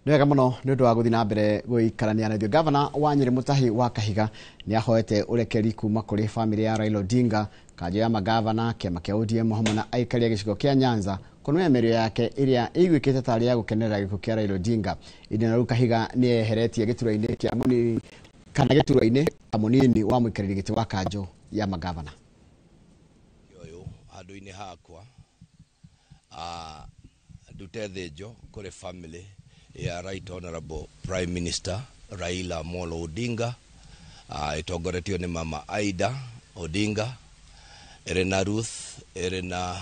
Nĩ wega mũno nĩ ũndũ wa gũthiĩ na mbere gũikarania na ithuĩ. Gavana wa Nyĩrĩ Mutahi wa Kahiga nĩ ahoete ũrekeri kuma kũrĩ bamĩrĩ ya Raila Odinga, kanjũ ya magavana, kĩama kĩa ODM hamwe na aikari a gĩcigo kĩa Nyanza kũnũya mĩario yake ĩrĩa ĩiguĩkĩte tarĩ ya gũkenerera gĩkuũ kĩa Raila Odinga. Ĩndĩ na rĩu Kahiga nĩ eheretie gĩturwa-inĩ kĩa mũnini kana gĩturwa-inĩ ta mũnini wa mũikarĩri gĩtĩ wa kanjũ ya magavana. Ũyũ handũ-inĩ hakwa ndute thĩnjo kũrĩ family ya Right Honorable Prime Minister Raila Amolo Odinga, ĩtongoretio nĩ Mama Aida Odinga, ĩrĩ na Ruth, ĩrĩ na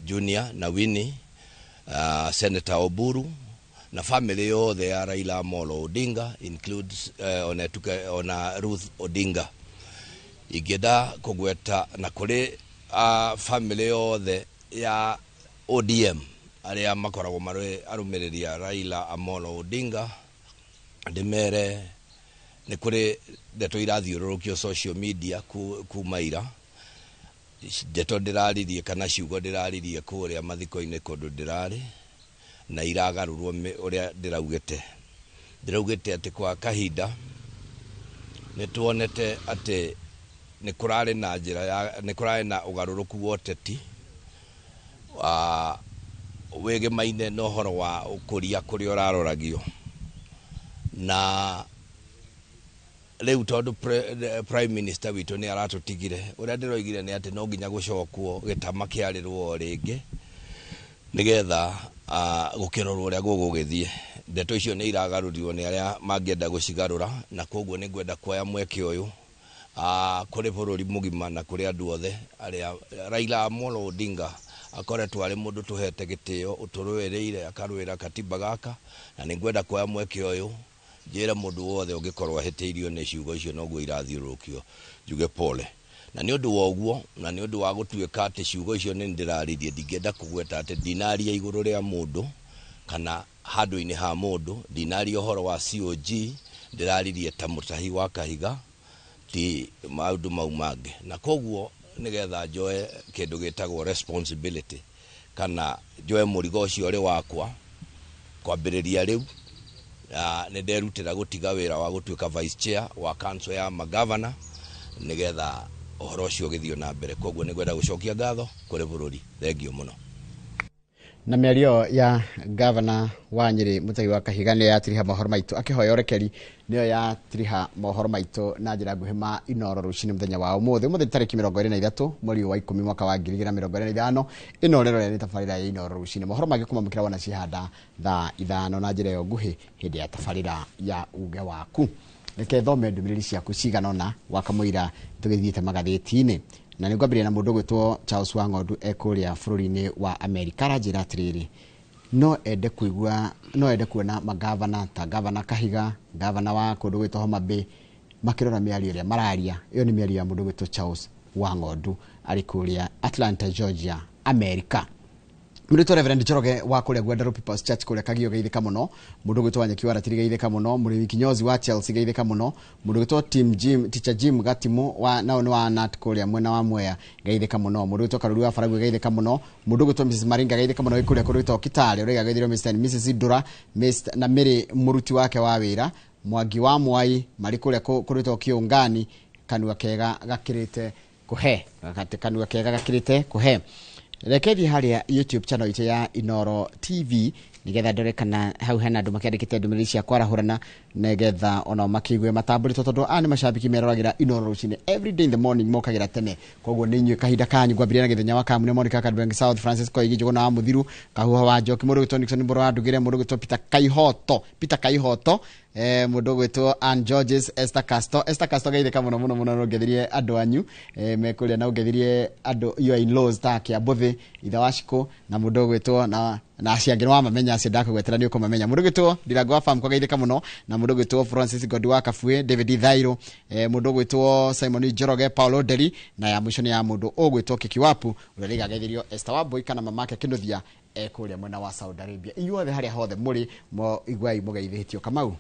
Junior na Winnie, Senator Oburu na family yothe ya Raila Amolo Odinga, includes ona, tuke, ona Ruth Odinga. Ingĩenda kũgweta na kũrĩ family yothe ya ODM arĩa makoragwo marĩ arũmĩrĩri a Raila Amolo Odinga, ndĩmere nĩ kũrĩ ndeto irathiũrũrũkio social media kuma ira, ndeto ndĩraririe kana ciugo ndĩraririe kũrĩa mathiko-inĩ kũndũ ndĩrarĩ na iragarũrwo ũrĩa ndĩraugĩte. Ndĩraugĩte atĩ kwa kahinda nĩ tuonete atĩ nĩ kũrarĩ na njĩra ya nĩ kũrarĩ na ũgarũrũku wa ũteti wĩgĩmaine na ũhoro wa ũkũria kũrĩa ũraroragio, na rĩu tondũ prime minister witũ nĩ aratũtigire, ũrĩa ndĩroigire nĩ atĩ no nginya gũcokwo gĩtama kĩarĩrwo o rĩngĩ nĩgetha gũkĩrorwo ũrĩa gũgũgĩthiĩ. Ndeto icio nĩ iragarũrirwo nĩ arĩa mangĩenda gũcigarũra, na koguo nĩ ngwenda kuoya mweke ũyũ kũrĩ bũrũri mũgima na kũrĩ andũ othe arĩa Raila Amolo Odinga akoretwo arĩ mũndũ tũhete gĩtĩo, ũtũrũĩrĩire akarũĩra katiba gaka, na nĩ ngwenda kuoya mweke ũyũ njĩre mũndũ wothe ũngĩkorwo ahĩtĩirio nĩ ciugo icio noguo irathiũrũrũkio njuge pole. Na nĩ ũndũ wa ũguo, na nĩ ũndũ wa gũtuĩka atĩ ciugo icio nĩ ndĩraririe, ndingĩenda kũgweta atĩ ndinaria igũrũ rĩa mũndũ kana handũ-inĩ ha mũndũ, ndinaria ũhoro wa COG, ndĩraririe ta Mutahi wa Kahiga, ti maũndũ mau mangĩ. Na koguo nĩgetha njoe kĩndũ gĩtagwo responsibility kana njoe mũrigo ũcio ũrĩ wakwa kwambĩrĩria rĩu, nĩ nderutĩra gũtiga wĩra wa gũtuĩka vice chair wa council ya magavana nĩgetha ũhoro ũcio ũgĩthiĩ na mbere. Koguo nĩ ngwenda gũcokia ngatho kũrĩ bũrũri. Thengio mũno. Na mĩario ya gavana wa Nyĩrĩ Mutahi wa Kahiga nĩyo yatiriha mohoro maitũ, akĩhoya ũrekeri nĩyo yatiriha mohoro maitũ na njĩra nguhĩ ma Inooro rũcinĩ mũthenya wa ũmũthĩ. Ũmũthĩ tarĩki 23 mweri wa 10 mwaka wa 2025. Ĩno rĩrorera nĩ tabarĩra ya Inooro rũcinĩ. Mohoro mangĩ kuma mũkĩra wona cihanda thaa 5 na njĩra ĩyo nguhĩ hĩndĩ ya tabarĩra ya uge waku. Reke thome ndũmĩrĩri ciaku cigana ũna wakamũira tũgĩthiĩte magathĩti-inĩ. Na nĩ ngwambĩrĩria na mũndũ ũgwĩtwo Charles Wang'ondu ekũrĩa bũrũri-inĩ wa Amerika. Aranjĩra atĩrĩrĩ, no ende kũigua, no ende kuona magavana ta gavana Kahiga, gavana wa kũndũ gwĩtwo Homa Bay makĩrora mĩario ĩrĩa mararia. Ĩyo nĩ mĩario ya mũndũ ũgwĩtwo Charles Wang'ondu arĩ kũrĩa Atlanta, Georgia, Amerika. Mũndũ Reverend Njoroge wa kũrĩa Guadalupe People's Church kũrĩa Kagio geithĩka mũno. Mũndũ ũgwĩtwo Wanyeki wa Ratiri geithĩka mũno. Mũrĩmi Kinyozi wa Chelsea geithĩka mũno. Mũndũ ũgwĩtwo Tim Jim, Teacher Jim Gatimu wa nao nĩ wa Nat kũrĩa mwena wa Mwea geithĩka mũno. Mũndũ ũgwĩtwo Karuri wa Faragwe geithĩka mũno. Mũndũ ũgwĩtwo Mrs Maringa geithĩka mũno kũrĩa kũndũ gwĩtwo Kitale ũrĩa geithĩrio Mr and Mrs Ndura, Mr na Mary mũruti wake wa wĩra, Mwangi wa Mwai marĩ kũrĩa kũndũ gwĩtwo Kĩũngani, kanua kega gakĩrĩte kũhe, kanua kega gakĩrĩte kũhe. Reke thiĩ harĩa YouTube channel itũ ya Inooro TV nigetha ndore kana hau hena andũ makĩandĩkĩte ndũmĩrĩri cia kwarahũrana nigetha onao makĩigue matambũrĩtwo, tondũ aya nĩ macambĩki meroragĩra Inooro rũcinĩ every day in the morning, mokagĩra tene. Koguo nĩ inyuĩ kahinda kanyu. Ngwambĩrĩria na Gĩthenya wa Kamune, Monica Kadwengi South, Francis Koigi, Njũgũna wa Mũthiru, Kahuha wa Njoki, mũndũ ũgwĩtwo Nixon Mboro wa Ndugire, mũndũ ũgwĩtwo Peter Kaihoto, Peter Kaihoto, mũndũ ũgwĩtwo Ann Georges, Esther Casto, Esther Casto geithĩka mũno mũno mũno, nũngethirie andũ anyu mekũrĩa na ũngethirie andũ your in-laws ta Kĩambũthĩ, ithe wa Shiko, na mũndũ ũgwĩtwo na acio angĩ nĩwamamenya, acio ndakũgwetera nĩ ũkũmamenya. Mũndũ ũgwĩtwo Ndirango wa Farm geithĩka mũno, na mũndũ ũgwĩtwo Francis Godi wa Kabue, David Thairo, mũndũ ũgwĩtwo Simon Njoroge, Paulo Nderi, na ya mũico nĩ ya mũndũ ũgwĩtwo Kikiwapu ũrĩa rĩgageithirio Esther Wambui kana mamake Kĩnuthia kũrĩa mwena wa Saudi Arabia. Inyuothe harĩa hothe mũrĩ iguai mũgeithĩtio. Kamau,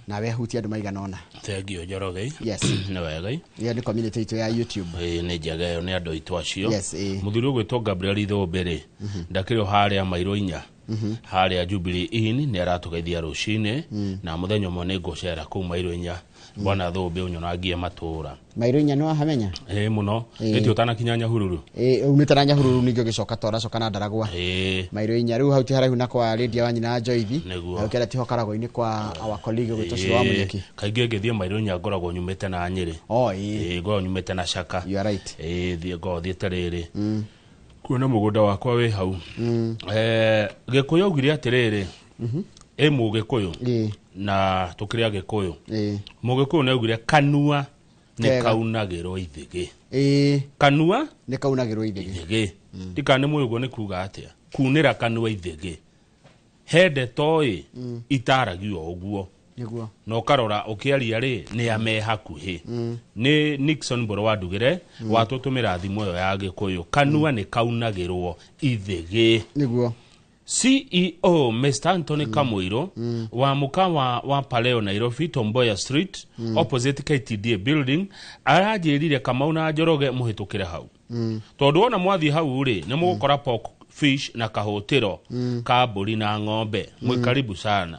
nawe hutia andũ maigana ũna. Thengio Njoroge. Yes. Nĩ wega. Ĩyo nĩ community itũ ya YouTube. Ĩĩ, nĩ njega ĩyo, nĩ andũ aitũ acio. Yes, ĩĩ. Mũthuri ũgwĩtwo Gabriel Ithũmbĩ rĩ, ndakĩrĩ o harĩa mairũ 4. Harĩa Jubilee Inn nĩ aratũgeithia rũcinĩ, na mũthenya ũmwe nĩ ngũcera kũu Mairũ Inya. Bwana Thũmbĩ ũnyonagie matũra. Mairũ Inya nĩ wahamenya? Ĩ mũno, ĩti ũtanakinya Nyahururu. Ĩ umĩte na Nyahururu ningĩ ũgĩcoka toracoka na Ndaragwa. Mairũ Inya rĩu hau ti haraihu na kwa Lydia wa nyina Joithi. Nĩguo. Hau kĩarĩa tiho Karagũ-inĩ kwa our colleague ũgwĩtwo Ciro wa Mũnyeki. Kaingĩ ngĩthiĩ Mairũ Inya ngoragwo nyumĩte na Nyĩrĩ. Oh, ĩ. Ĩ, ngoragwo nyumĩte na Caka. You are right. Ĩ, thiĩ ngoragwo thiĩte rĩrĩ kuona mũgũnda wakwa wĩ hau. Gĩkũyũ augire atĩrĩrĩ, ĩ mũgĩkũyũ na tũkĩrĩ Agĩkũyũ, mũgĩkũyũ nĩ augire kanua nĩ kaunagĩrwo ithĩgĩ. Kanua nĩ kaunagĩrwo ithĩgĩ. Ithĩgĩ. Ndikana nĩ mũĩ ũguo nĩ kuga atĩa kunĩra kanua ithĩgĩ. He ndeto ĩ itaragio ũguo. Nĩguo. Na ũkarora ũkĩaria rĩ nĩ ame hakuhĩ. Nĩ Nixon Mboro wa Ndugĩre watũtũmĩra thimũ ĩyo ya Gĩkũyũ, kanua nĩ kaunagĩrwo ithĩgĩ. Nĩguo. CEO Mr. Anthony Kamuiro wa mukawa wa Paleo Nairobi, Tomboya Street, opposite KTDA building, aranjĩrire Kamau na Njoroge mũhĩtũkĩre hau, tondũ wona mwathiĩ hau rĩ nĩ mũgũkora pork, fish na kahũtĩro ka mbũri na ng'ombe. Mwĩ karibu sana.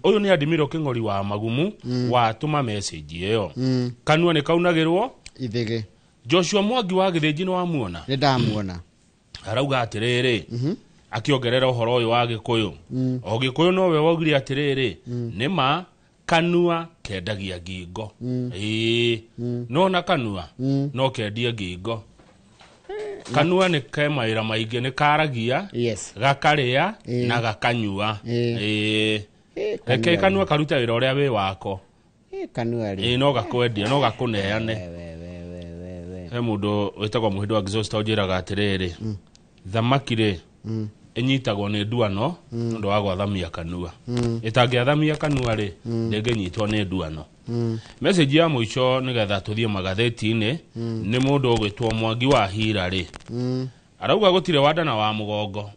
Ũyũ nĩ Adimiro Kĩng'ori wa Magumu watũma message ĩyo, kanua nĩ kaunagĩrwo ithĩgĩ. Joshua Mwangi wa Gĩthĩnji nĩ wamuona? Nĩ ndamuona. Arauga atĩrĩrĩ, akĩongerera ũhoro ũyũ wa Gĩkũyũ, o Gĩkũyũ nowe waugire atĩrĩrĩ, nĩ ma kanua kendagia ngingo. Ĩĩ, nona kanua no kendie ngingo. Kanua nĩ ke mawĩra maingĩ, nĩ karagia, gakarĩa na gakanyua. Ĩĩ, reke kanua karute wĩra ũrĩa wĩ wako. Kanua rĩ. Ĩĩ, no gakwendia, no gakũneane. We, we, we, we, we. He mũndũ wĩtagwo Mũhĩndũ wa Exhauster ũnjĩraga atĩrĩrĩ, thamaki rĩ ĩnyitagwo nĩ nduano nĩ ũndũ wa gwathamia kanua. Ĩtangĩathamia kanua rĩ, ndĩngĩnyitwo nĩ nduano. Message ya mũico nĩgetha tũthiĩ magathĩti-inĩ nĩ mũndũ ũgwĩtwo Mwangi wa Hira rĩ, arauga gũtirĩ wanda na wa mũgongo,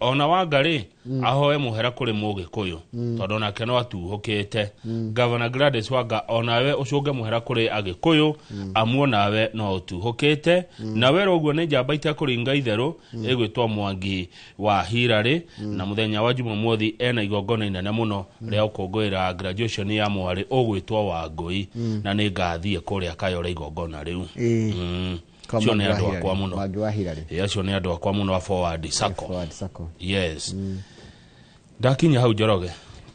ona wanga rĩ ahoe mũhera kũrĩ mũgĩkũyũ, tondũ onake no atuhũkĩte. Governor Gladys Wanga, onawe ũcũnge mũhera kũrĩ Agĩkũyũ, amu onawe no ũtuhũkĩte na wera ũguo nĩ njamba itekũringa itherũ ĩgwĩtwo Mwangi wa Hirarĩ. Na mũthenya wa Jumamothi ena igongona inene mũno rĩa gũkũngũĩra graduation ya mwarĩ ũgwĩtwo Wangũi, na nĩ ngathiĩ kũrĩa Kayore igongona rĩu. Kwa Acio nĩ Mwangi wa andũ Hillary. akwa mũno. Mwangi wa Hillary. Ĩ, acio nĩ andũ akwa mũno a Forward Sacco. Forward Sacco. Yes, ndakinya hau Njoroge,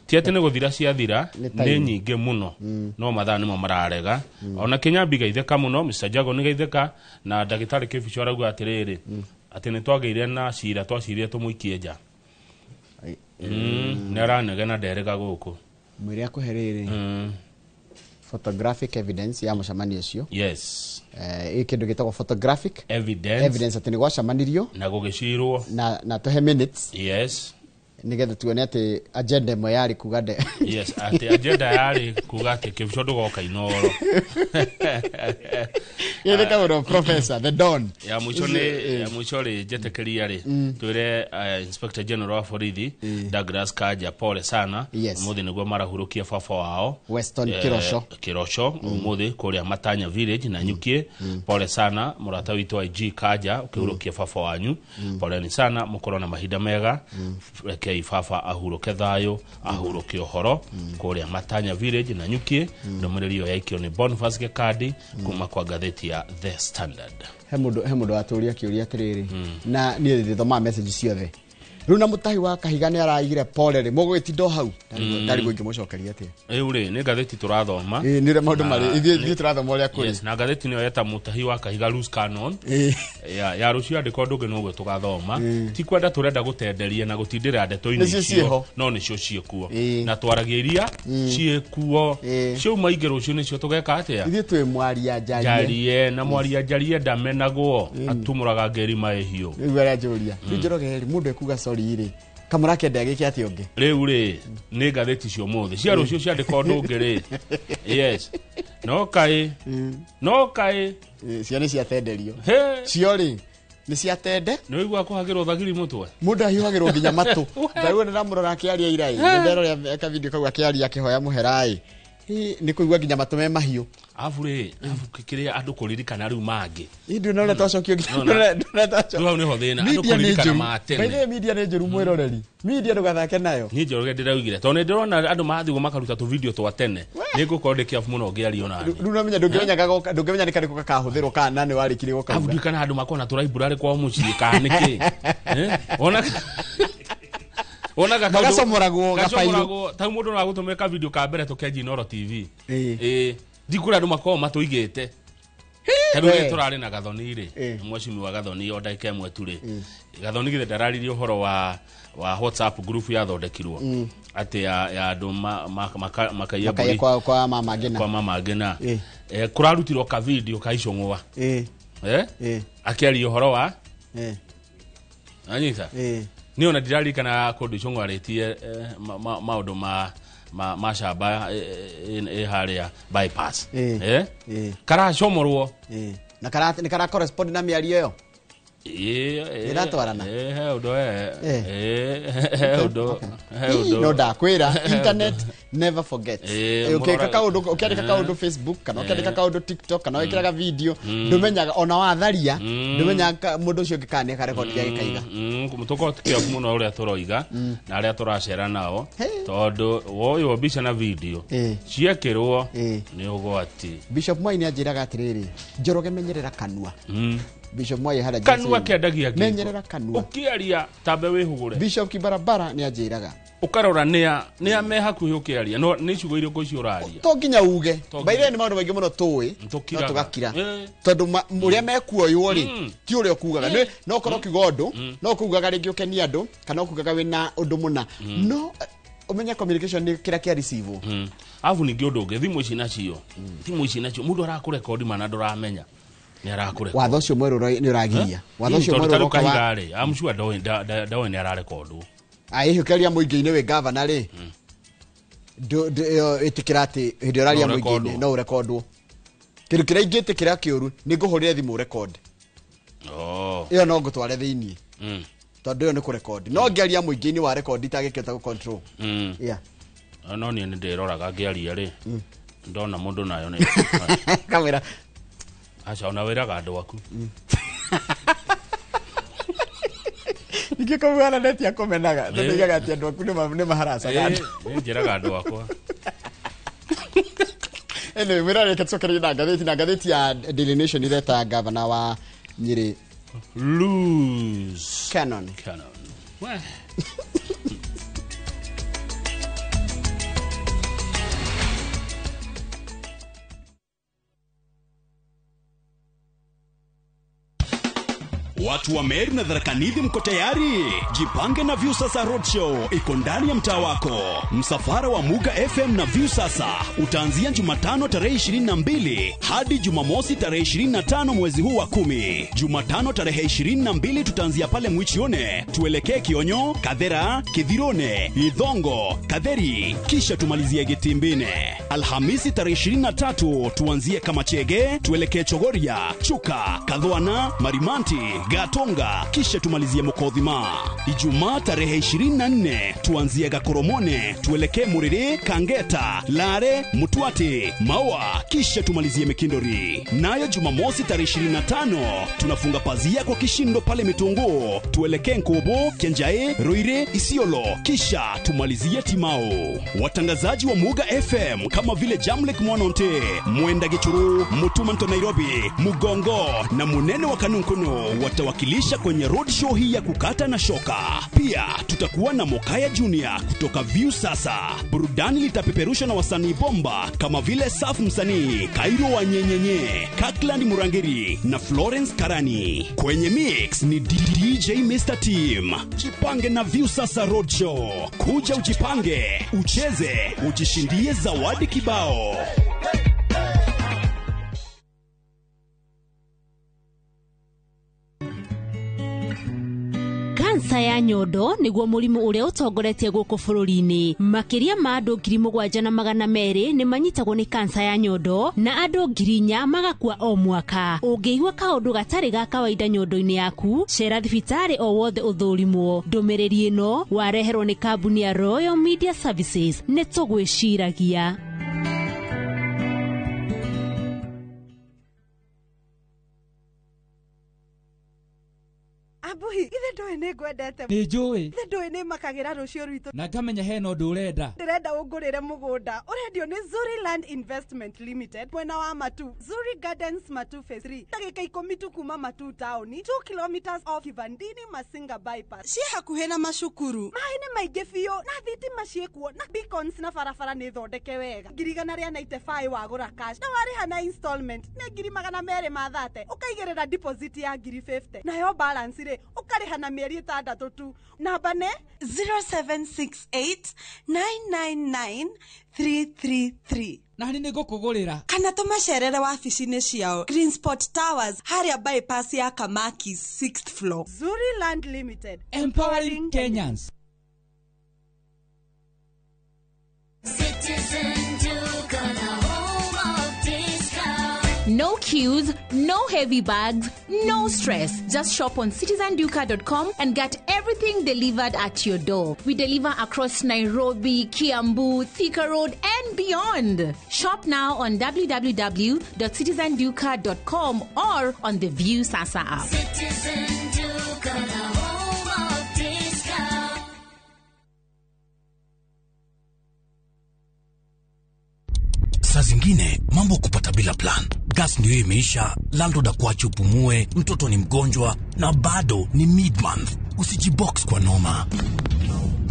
ti atĩ nĩ gũthira ciathira. Nĩ Nĩ time. nyingĩ mũno, no mathaa nĩmo mararega. Ona Kĩnyambi geithĩka mũno, Mr Jago nĩ geithĩka, na ndagĩtarĩ Kĩbico arauga atĩrĩrĩ, atĩ nĩ twagĩire na cira, twacirire tũmũikie nja. Nĩ aranegena nderĩga gũkũ. Mwĩre akũhe rĩrĩ photographic evidence ya mũcemanio ũcio. Ĩ kĩndũ gĩtagwo photographic evidence, evidence atĩ nĩ gwacemanirio na gũgĩcirwo na tũhe minutes, nĩgetha tuone atĩ agenda ĩmwe yarĩ kuga nde Yes, atĩ agenda yarĩ kuga atĩ Kĩbico ndũgoka Inoro. Gĩthĩka mũno professor the don. Ya mũico nĩ ya mũico rĩ, njetĩkĩria rĩ twĩre Inspector General wa borithi Douglas Kanja pole sana. Ũmũthĩ nĩguo marahurũkia baba wao Weston Kiroco. Kiroco ũmũthĩ kũrĩa Matanya village na Nyukie. Pole sana mũrata witũ IG Kanja, ũkĩhurũkia baba wanyu, poleni sana, mũkorwo na mahinda mega. Rekei baba ahurũke thayũ, ahurũke ũhoro kũrĩa Matanya village na Nyukie. Ndũmĩrĩri ĩyo yaikio nĩ Boniface Gĩkandi kuma kwa ngathĩti ya The Standard. He mũndũ watũria kĩũria atĩrĩrĩ, na niĩ ndĩthomaga message ciothe rĩu, na mũtahi wa Kahiga nĩ araigire pole rĩ, mũgũgĩtinda o hau ndarigwo ingĩmũcokeria atĩa. Rĩu rĩ nĩ ngathĩti tũrathoma. Ĩĩ, nĩ ũrĩa maũndũ Na- marĩ, ithuĩ tũrathoma ũrĩa kũrĩ. Yes, na ngathĩti nĩyo yeta Mũtahi wa Kahiga loose cannon. Ya rũciũ andĩka ũndũ ũngĩ noguo tũgathoma. Ti kwenda tũrenda gũtenderia na gũtindĩra ndeto-inĩ Nĩcio icio, ciĩho. no nĩcio ciĩkuo, na twaragia iria ciĩkuo. Ciauma ingĩ rũciũ nĩcio tũgeka atĩa? Ithuĩ twĩ mwaria njarie. Njarie na mwaria njarie ndamenagwo, atumũraga ngeri maĩhiũ. Rĩu aranjũria rĩu Njoroge rĩ, mũndũ ekuga sorry rĩ, kamũrakenda agĩke atĩa ũngĩ? Rĩu rĩ nĩ ngathĩti cia ũmũthĩ, cia rũciũ ciandĩka ũndũ ũngĩ rĩ, yes, no kaĩ no kaĩ. Ĩĩ, cio nĩ ciatenderio. He. Cio rĩ nĩ ciatende. Nĩ ũigua kũhagĩrwo thagiri mũtwe. Mũndũ ahiũhagĩrwo nginya matũ. Ndarĩu nĩ ndamũrora akĩaria ira ĩ, nĩ nderorera kavideo kau akĩaria akĩhoya mũhera ĩ. Nĩ kũigua nginya matũ me mahiũ. Arabu rĩ, arabu kĩrĩa andũ kũririkana rĩu mangĩ. Ndũna ũrĩa twacokio. Rĩu hau nĩho thĩna, andũ kũririkana ma tene. By the way, media nĩ njũru mwĩroreri. Media ndũgathake nayo. Niĩ Njoroge ndĩraugire tondũ nĩ ndĩrona andũ mathiĩ makaruta tũvideo twa tene, nĩ ngũkorwo ndĩ kĩabu mũno ngĩaria nani. Rĩu no menya ndũngĩmenya nĩ karĩkũ gakahũthĩrwo kana nĩ warĩkirie Arabu gũkauga. ndiũĩ kana andũ makoragwo na tũraiburarĩ kwao mũciĩ kana nĩkĩ. Wonaga kaũndũ- Gacomoragwo gabairũ. gacomoragwo. Ta rĩu mũndũ no agũtũmĩre ka video ka mbere tũkĩanjia Inooro TV. Ĩĩ. Ĩĩ. Ndikũrĩa andũ makoragwo matũigĩte. Ta rĩu We. rĩrĩa tũrarĩ na Gathoni rĩ, mheshimiwa Gathoni o ndagĩka ĩmwe tu rĩ, Gathoni githĩ ndararirie ũhoro wa WhatsApp group yathondekirwo atĩ ya andũ makaiya Makaiya mbũri kwa mama Ngina. kwa mama Ngina. Kũrarutirwo ka video ka Icũng'wa. Akĩaria ũhoro wa anyita. Niĩ ona ndiraririkana kũndũ Icũng'wa arĩtie maũndũ ma camba ĩ harĩa bypass. Karacomorwo. Na nĩ kara correspond na mĩario ĩyo. Ĩratwarana? He ũndũ, he ũndũ, he ũndũ. No ndakwĩra, internet never forgets. Ũkĩka Mũrora- kaũndũ, ũkĩandĩka kaũndũ Facebook kana ũkĩandĩka kaũndũ TikTok kana wĩkĩraga video, ndũmenyaga ona watharia, ndũmenyaga mũndũ ũcio ũngĩ kana nĩ akarekondi agĩkaiga. Tũkorwo tũkĩobu mũno ũrĩa tũroiga na arĩa tũracera nao, Hey. tondũ woywo mbica na video ciekĩrwo nĩ ũgwati. Bishop Mwai nĩ anjĩraga atĩrĩrĩ, Njoroge menyerera kanua. Bishop Mwai harĩa Kanua Jesu-inĩ. kĩendagia ngingo. Menyerera kanua. Ũkĩaria tambe wĩhũgũre. Bishop Kibarabara nĩ anjĩraga ũkarora nĩa me hakuhĩ ũkĩaria, no nĩ ciugo irĩkũ icio ũraria. To nginya uge. To nginya. By the way, nĩ maũndũ maingĩ mũno tũĩ Tũkiraga. no tũgakira, tondũ ũrĩa mekuoywo rĩ ti ũrĩa ũkugaga. No ũkorwo ũkiuga ũndũ, no ũkugaga rĩngĩ ũkenie andũ kana ũkugaga wĩna ũndũ mũna, no ũmenye communication nĩ kĩrĩa kĩa receive. Arabu ningĩ ũndũ ũngĩ, thimũ ici nacio mũndũ arakũrekondi mana ndũramenya nĩ arakũrekondi. Watho ũcio mwerũ nĩ ũragiria watho ũcio Tondũ mwerũ ta rĩu ũroka wa Kahiga rĩ, I'm sure ndoĩ nĩ ararekondwo. Ĩhĩkĩria mũingĩ-inĩ wĩ gavana rĩ, ĩyo ĩtĩkĩra atĩ hĩndĩ ĩrĩa ũraria No mũingĩ-inĩ ũrekondwo. no ũrekondwo. Kĩndũ kĩrĩa ingĩtĩkĩra kĩũru nĩ ngũhũrĩre thimũ ũrekondi. Ĩyo no ngũtware thĩiniĩ, tondũ ĩyo nĩ kũrekondi, no ngĩaria mũingĩ-inĩ wa rekondi itangĩkĩhota gũ control. Yeah. No niĩ nĩ ndĩroraga ngĩaria rĩ, ndona mũndũ nayo nĩ kamera. Aca, ona wĩraga andũ aku. Ningĩ kũmwana netia kũmenaga tondũ igaga atĩ andũ aku nĩ maharacaga andũ. Nĩ njĩraga andũ akwa. Anyway, mwĩra reke tũcokererie na ngathĩti ya Daily Nation ireta gavana wa Nyĩrĩ Loose Cannon. Cannon. We. Watu wa Meru na Tharaka Nithi mko tayari? Jipange na Viusasa Roadshow iko ndani ya mtaa wako. Msafara wa Muga FM na Viusasa utaanzia Jumatano tarehe 22 hadi Jumamosi tarehe 25 mwezi huu wa 10. Jumatano tarehe 22 tutaanzia pale Mwichione, tuelekee Kionyo, Kathera, Kithirone, Ithongo, Katheri, kisha tumalizie Gitimbine. Alhamisi tarehe 23 tuanzie Kamachege, tuelekee Chogoria, Chuka, Kadhwana, Marimanti, Gatonga, kisha tumalizie Mukothima. Ijumaa tarehe 24 tuanzie Gakoromone, tuelekee Muriri, Kangeta, Lare, Mutwati, Maua, kisha tumalizie Mikindori. Nayo Jumamosi tarehe 25 tunafunga pazia kwa kishindo pale Mitunguu, tuelekee Nkubu, Kenjae, Ruire, Isiolo, kisha tumalizie Timau. Watangazaji wa Muga FM kama vile Jamlek Mwanonte, Mwenda Gichuru, Mutuma Nto Nairobi, Mugongo na Munene wa Kanunkuno watawakilisha kwenye road show hii ya kukata na shoka. Pia tutakuwa na Mokaya Junior kutoka View Sasa. Burudani litapeperushwa na wasanii bomba kama vile Saf msanii, Kairo wa Nyenyenye, Kakland Murangiri na Florence Karani. Kwenye mix ni DJ Mr Team. Jipange na View Sasa Roadshow. Kuja ujipange, ucheze, ujishindie zawadi kibao. Kansa ya nyondo nĩguo mũrimũ ũrĩa ũtongoretie gũkũ bũrũri-inĩ. Makĩria ma andũ 7,200 nĩ manyitagwo nĩ kansa ya nyondo na andũ 4,000 magakua o mwaka. Ũngĩigua kaũndũ gatarĩ ga kawaida nyondo-inĩ yaku, cera thibitarĩ o wothe ũthũrimwo. Ndũmĩrĩri ĩno wareherwo nĩ kambuni ya Royal Media Services. Nĩ tũgwĩciragia. Ambuhi, ithe ndũĩ nĩ ngwendete. Nĩ njũĩ. Ithe ndũĩ nĩ makagĩra rũciũ rwitũ. Na ngamenya hena ũndũ ũrenda. Ndĩrenda ũngũrĩre mũgũnda ũrendio nĩ Zuri Land Investment Limited mwena wa Matu, Zuri Gardens Matu Phase 3, ndagĩka 10 tu kuma Matu taũni, 2 kilometers off Kivandini Masinga bypass. Ciĩ hakuhĩ na macukuru. Maĩ nĩ maingĩ biũ na thitima ciĩkuo na beacons na barabara nĩ thondeke wega. 195,000 wagũra cash na warĩha na installment nĩ 230,000, ũkaigĩrĩra deposit ya 50,000, nayo balance rĩ ũkarĩha na mĩeri 6 tu. Namba nĩ 0768 999 333. Na nĩ ngũkũgũrĩra. Kana tũmacerere wabici-inĩ ciao Green Spot Towers harĩa bypass ya Kamaki 6th floor. Zuri Land Limited, empowering Kenyans. Citizen Duka, the home of discount. No queues, no heavy bags, no stress. Just shop on citizenduka.com and get everything delivered at your door. We deliver across Nairobi, Kiambu, Thika Road, and beyond. Shop now on www.citizenduka.com or on the View Sasa app. Citizen Duka, the home of discount. Saa zingine mambo kupata bila plan. Gas ndio imeisha, landlord akuache upumue, mtoto ni mgonjwa na bado ni mid-month. Usijibox kwa noma.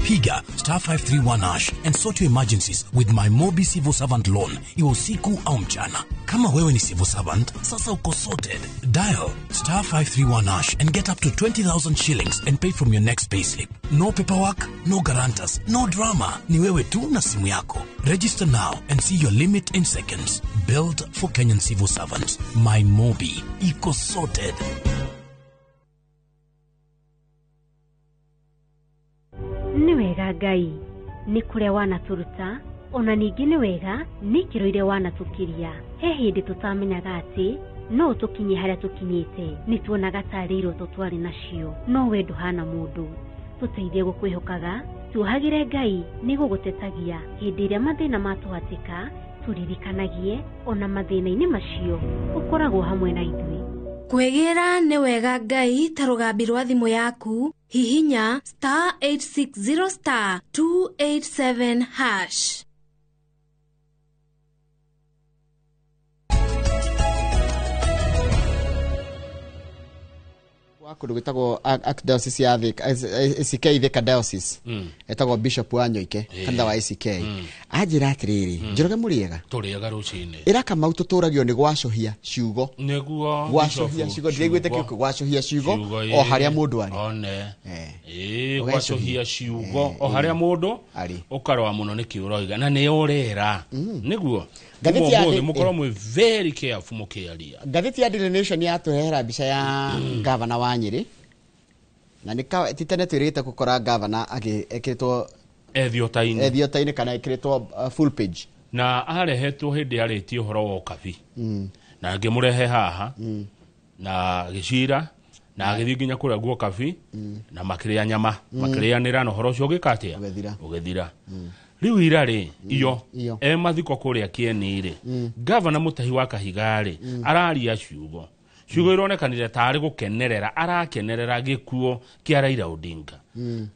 Piga star 531 hash and sort your emergencies with my Mobi Civil Servant Loan, iwe usiku au mchana. Kama wewe ni civil servant, sasa uko sorted. Dial star 531 hash and get up to 20,000 shillings and pay from your next payslip. No paperwork, no guarantors, no drama. Ni wewe tu na simu yako. Register now and see your limit in seconds. Built for Kenyan civil servants. My Mobi. Iko sorted. Nĩ wega Ngai nĩ kũrĩa wanatũruta, ona ningĩ nĩ wega nĩ ikĩro iria wanatũkiria. He hĩndĩ tũtamenyaga atĩ no tũkinye harĩa tũkinyĩte, nĩ tuonaga tarĩ iroto twarĩ nacio, no we ndũhana mũndũ. Tũteithie gũkwĩhokaga, tuohagĩre Ngai nĩ gũgũtetagia hĩndĩ ĩrĩa mathĩna matũhatĩka, tũririkanagie ona mathĩna-inĩ macio ũkoragwo hamwe na ithuĩ. Kwĩgĩra nĩ wega Ngai ta rũgambi rwa thimũ yaku, hihinya star 860 star 287 hash. Wa kũndũ gwĩtagwo Archdiocese ya Thika, ACK Thika Diocese, etagwo Bishop wa Nyoike, kanitha wa ACK. Anjĩra atĩrĩrĩ, Njoroge mũrĩega? Tũrĩega rũcinĩ. Ĩra Kamau tũtũragio nĩ gwacũhia ciugo. Nĩguo gwacũhia ciugo, ndĩraiguĩte kĩu gwacũhia ciugo o harĩa mũndũ arĩ. One. Ĩĩ, gwacũhia ciugo o harĩa mũndũ arĩ. Ũkarora mũno nĩkĩ ũroiga na nĩ ũrera. Nĩguo. Ngathĩti ya Ũmũthĩ mũkorwo mwĩ very careful mũkĩaria. Ngathĩti ya Daily Nation yatũrehera mbica ya gavana wa Nyĩrĩ, na nĩ ti tene twĩrĩgĩte gũkora gavana agĩkĩrĩtwo ethiota-inĩ kana ĩkĩrĩtwo full page, na arehetwo hĩndĩ arĩtie ũhoro wa ũkabi, na ngĩmũrehe haha na gĩcira na agĩthiĩ nginya kũrĩa guo kabi, na makĩrĩa nyama, makĩrĩanĩra na ũhoro ũcio ũgĩka atĩa, ũgĩthira. Rĩu ira rĩ iyo e mathiko kũrĩa Kĩeni rĩ, gavana Mutahi wa Kahiga rĩ araria ciugo ciugo ironekanire tarĩ gũkenerera, arakenerera gĩkuo kĩa Raila Odinga.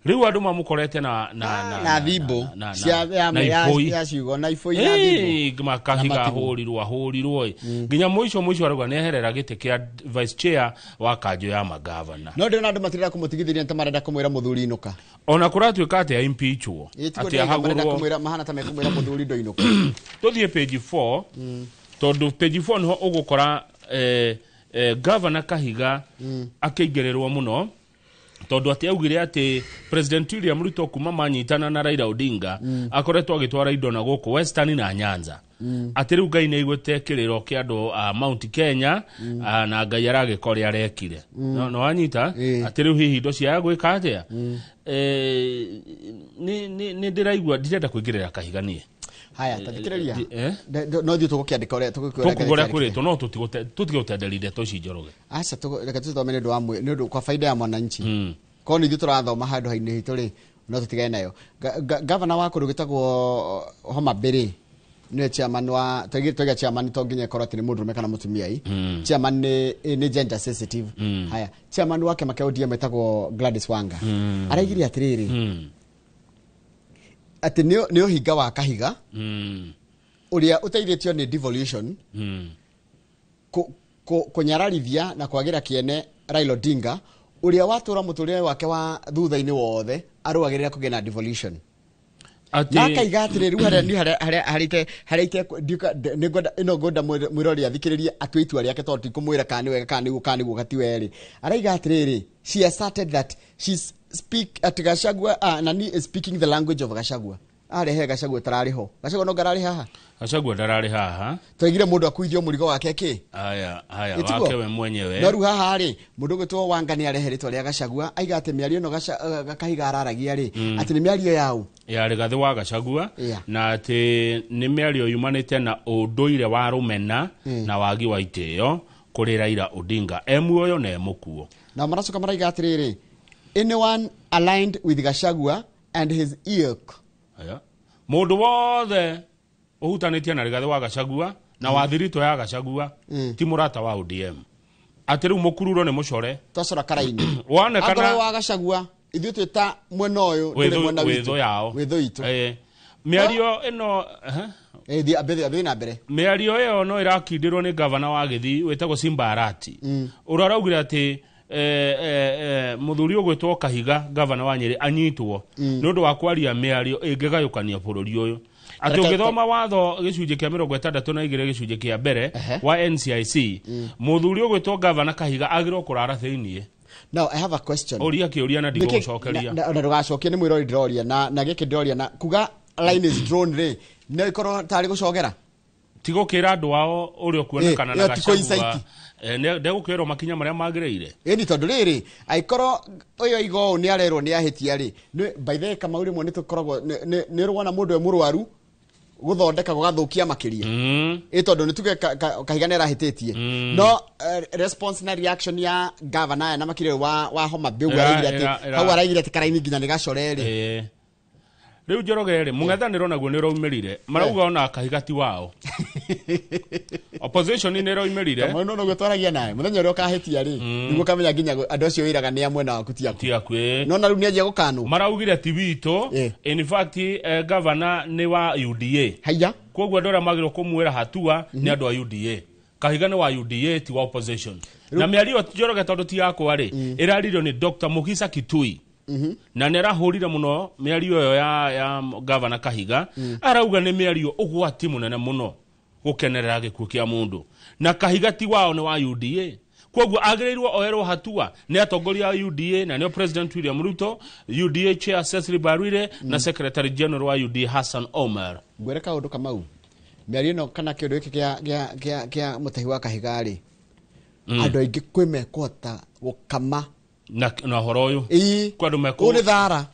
Rĩu andũ mamũkorete na thimbo cia ciugo na ibũi na thimbo, Makahiga ahũrirwo ahũrirwo nginya mũico mũico arauga nĩeherera gĩtĩ kĩa vice chair wa kanjũ ya magavana. No ndĩrona andũ matirenda kũmũtigithĩria ta marenda kũmwĩra mũthuri inũka, ona kũratuĩka atĩ aimpeachwo, atĩ ahagũrwo, mahana ta mekũmwĩra mũthuri ndoinũka. Tũthiĩ page 4, tondũ page 4 nĩho ũgũkora Governor Kahiga akĩingĩrĩrwo mũno, tondũ atĩ augire atĩ President William Ruto kuma manyitana na Raila Odinga akoretwo agĩtwara indo na gũkũ Western na Nyanza, atĩ rĩu Ngai nĩaiguĩte kĩrĩro kĩa andũ a Mount Kenya, na Ngai aragĩka ũrĩa arekire. No wanyita atĩ rĩu hihi indo ciaga gwĩka atĩa? Nĩ ndĩraigua ndirenda kũingĩrĩra Kahiga niĩ. Haya, tathikĩrĩria. No ithuĩ tũgũkĩandĩka ũrĩa tũkũgũra kũrĩtwo, no tũtige gũtenderia ndeto ici Njoroge. Aca, reke tũcithome nĩ ũndũ kwa faida ya mwananchi. Korwo nĩ ithuĩ tũrathoma handũ hainĩ hitũ rĩ, no tũtigane nayo. Gavana wa kũndũ gwĩtagwo Homa Bay rĩ, Nĩwe chairman wa twaiga chairman to nginya ĩkorwo atĩ nĩ mũndũrũme kana mũtumia i. Chairman nĩ gender sensitive. Haya, chairman wa kĩama kĩa ODM etagwo Gladys Wanga. Araigire atĩrĩrĩ atĩ nĩ ũhinga wa Kahiga ũrĩa ũteithĩtio nĩ devolution kũnyararithia na kwagĩra kĩene Raila Odinga ũrĩa watũra mũtũrĩre wake wa thutha-inĩ wothe arũagĩrĩra kũgĩa na devolution. Na akaiga atĩrĩ rĩu harĩa niĩ harĩa harĩa nĩngwenda ĩno ngwenda mwĩrori athikĩrĩrie atue itua rĩake tondũ tikũmwĩra kana nĩ wega kana nĩguo kana nĩguo gati werĩ. Araiga atĩrĩrĩ, she asserted that she speak at Gachagua, nani is speaking the language of Gachagua. Arehe Gachagua tararĩ ho. Gachagua no ngararĩ haha. Gachagua ndararĩ haha. Twaigire mũndũ akuithio mũrigo wake kĩ? Haya, haya, wake we mwenyewe. No rĩu haha rĩ, mũndũ ũgwĩtwo Wanga nĩ arehe rĩtwa rĩa Gachagua, aiga atĩ mĩario ĩno Kahiga araragia rĩ, atĩ nĩ mĩario yaũ? Ya Rigathĩ wa Gachagua, na atĩ nĩ mĩario yumanĩte na ũndũire wa rũmena na wagi wa itĩo kũrĩ Raila Odinga e muoyo na e mũkuo. Na maracoka maraiga atĩrĩrĩ, anyone aligned with Gachagua and his ilk. Mũndũ wothe ũhutanĩtie na Rigathĩ wa Gachagua na wathiritũ ya Gachagua ti mũrata wa ODM. Atĩ rĩu mũkururo nĩ mũcore. Twacora karaini. Wonekana angorwo wa Gachagua ithuĩ twĩ ta mwena ũyũ ndũrĩ mwena witũ. Wĩthũ yao. Wĩthũ itũ. Mĩario ĩno thiĩ na mbere. Mĩario ĩyo no ĩrakindĩrwo nĩ gavana wa Gĩthii wĩtagwo Simba Arati. Ũrĩa araugire atĩ mũthuri ũgwĩtwo Kahiga gavana wa Nyĩrĩ anyitwo nĩ ũndũ wa kwaria mĩario ĩngĩgayũkania bũrũri ũyũ. Atĩ ũngĩthoma watho gĩcunjĩ kĩa 62 gĩcunjĩ kĩa mbere wa NCIC, mũthuri ũgwĩtwo gavana Kahiga agĩrĩirwo kũrara thĩiniĩ. Now I have a question. Ũria kĩũria na ndigũgũcokeria. Na ndũgacokie nĩ mwĩrori ndĩroria na gĩkĩ ndĩroria na kuga line is drawn rĩ no ikorwo tarĩ gũcogera. Ti gũkĩra andũ ao ũrĩa ũkuonekana na Gachagua. Ndegũkĩrwo makinya marĩa magĩrĩire. Ĩni tondũ rĩrĩ aikorwo ũyũ aiga ũũ nĩ arerwo nĩ ahĩtia rĩ, by the way Kamau rĩmwe nĩ tũkoragwo nĩ ũrona mũndũ e mũrwaru gũthondeka gũgathũkia makĩria. Ĩ tondũ nĩ tuge Kahiga nĩ arahĩtĩtie. No response na reaction ya governor aya na makĩria wa Homa Bay ũguo araigire atĩ hau araigire atĩ karaini nginya nĩ gacore rĩ. Rĩu Njoroge rĩ, mũng'ethanĩro naguo nĩ ũraumĩrire. Marauga ona Kahiga ti wao. Opposition nĩ ĩraumĩrire. Kamau no noguo twaragia nawe. Mũthenya ũrĩa ũkahĩtia rĩ, nĩguo ũkamenya nginya andũ acio wĩraga nĩ a mwena waku ti aku. Ti aku. No na rĩu nĩ anjia gũkanwo. Maraugire ti witũ. In fact, governor nĩ wa UDA. Haiya. Koguo andũ arĩa magĩrĩirwo kũmwĩra hatua nĩ andũ a UDA. Kahiga nĩ wa UDA ti wa opposition. Na mĩario Njoroge tondũ ti yakwa rĩ, ĩraririo nĩ Dr. Mukhisa Kitui. Na nĩ arahũrire mũno mĩario ĩyo ya gavana Kahiga. Arauga nĩ mĩario ũgwati mũnene mũno gũkenerera gĩkuũ kĩa mũndũ. Na Kahiga ti wao nĩ wa UDA. Koguo agĩrĩirwo oerwo hatua nĩ atongoria a UDA na nĩo President William Ruto, UDA Chair Cecily Mbarire na Secretary General wa UDA Hassan Omar. Ngwĩre kaũndũ Kamau. Mĩario ĩno kana kĩũndũ gĩkĩ kĩa mũtahi wa Kahiga rĩ, andũ aingĩ kwĩ mekũhota gũkama na ũhoro ũyũ. Kwa andũ mekũ. Ũyũ nĩ thara.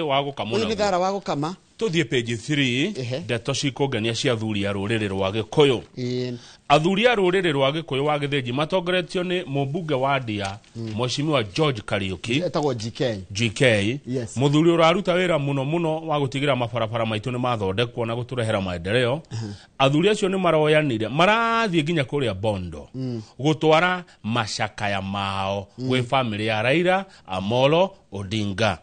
Wa gũkama. Ũyũ nĩ thara wa gũkama. Tũthiĩ page 3, ndeto cikũngenia cia athuri a rũrĩrĩ rwa Gĩkũyũ. Athuri a rũrĩrĩ rwa Gĩkũyũ wa Gĩthĩnji matongoretio nĩ mũmbunge wa Ndia, Mheshimiwa George Kariuki. Etagwo GK. GK. Mũthuri ũraruta wĩra mũno mũno wa gũtigĩra mabarabara maitũ nĩ mathondekwo na gũtũrehera maendeleo. Athuri acio nĩ maroyanire, marathiĩ nginya kũrĩa Bondo gũtwara macakaya mao gwĩ famĩlĩ ya Raila Amolo Odinga.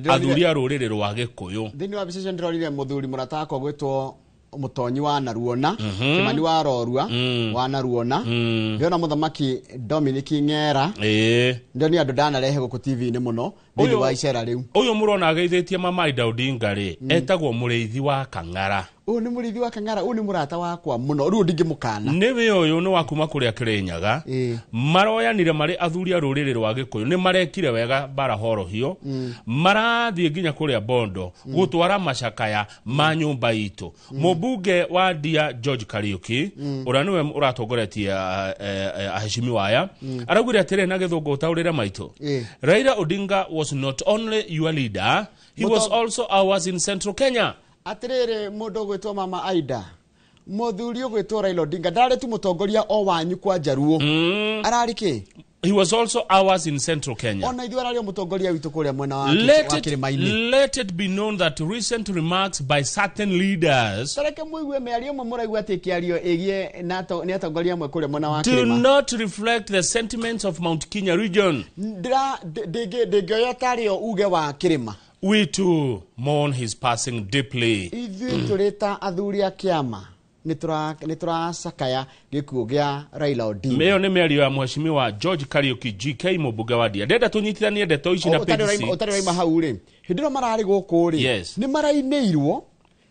Athuri a rũrĩrĩ rwa Gĩkũyũ. Thĩinĩ wa mbica icio ndĩrorire mũthuri mũrata wakwa gwĩtwo Mũtonyi wa Naruona, Kĩmani wa Rorua wa Naruona. Ndĩrona mũthamaki Dominic Ng'era. Ndĩronire andũ ndanarehe gũkũ TV-inĩ mũno thĩinĩ wa icera rĩu. Ũyũ mũrona ageithĩtie Mama Ida Odinga rĩ, etagwo mũrĩithi wa Kang'ara. Ũyũ nĩ mũrĩithi wa Kang'ara, ũyũ nĩ mũrata wakwa mũno, rĩu ndingĩmũkana. Nĩwe ũyũ nĩ wa kuma kũrĩa Kĩrĩnyaga. Maroyanire marĩ athuri a rũrĩrĩ rwa Gĩkũyũ, nĩ marekire wega bara horohio. Marathiĩ nginya kũrĩa Bondo gũtwara macakaya ma nyũmba itũ. Mũmbunge wa Ndia George Kariuki, ũrĩa nĩwe ũratongoretie aheshimiwa aya, araugire atĩrĩ na gĩthũngũ ũtaũrĩre maitũ. Raila Odinga was not only your leader, he was also ours in Central Kenya. Atĩrĩrĩ mũndũ ũgwĩtwo Mama Aida, mũthuri ũgwĩtwo Raila Odinga ndarĩ tu mũtongoria o wanyu kwa Njaruo. Ararĩ kĩ? He was also ours in Central Kenya. Ona ithuĩ ararĩ o mũtongoria witũ kũrĩa mwena wa Let wa it, kĩrĩma-inĩ. let it be known that recent remarks by certain leaders Tareke mũigue mĩario ĩmwe mũraigua atĩ ĩkĩario ĩgiĩ nĩ atongoria amwe kũrĩa mwena wa do kĩrĩma. not reflect the sentiments of Mount Kenya region. Ndĩngĩoya tarĩ o uge wa kĩrĩma. We too mourn his passing deeply. Ithuĩ tũrĩ ta athuri a kĩama nĩ tũracakaya gĩkuũ gĩa Raila Odinga. Ĩyo nĩ mĩario ya mheshimiwa George Kariuki GK mũmbunge wa Ndia. Ndĩrenda tũnyitithanie ndeto ici na page six. Ũtarĩ waima hau rĩ, hĩndĩ ĩno mararĩ gũkũ rĩ, Yes. nĩ marainĩirwo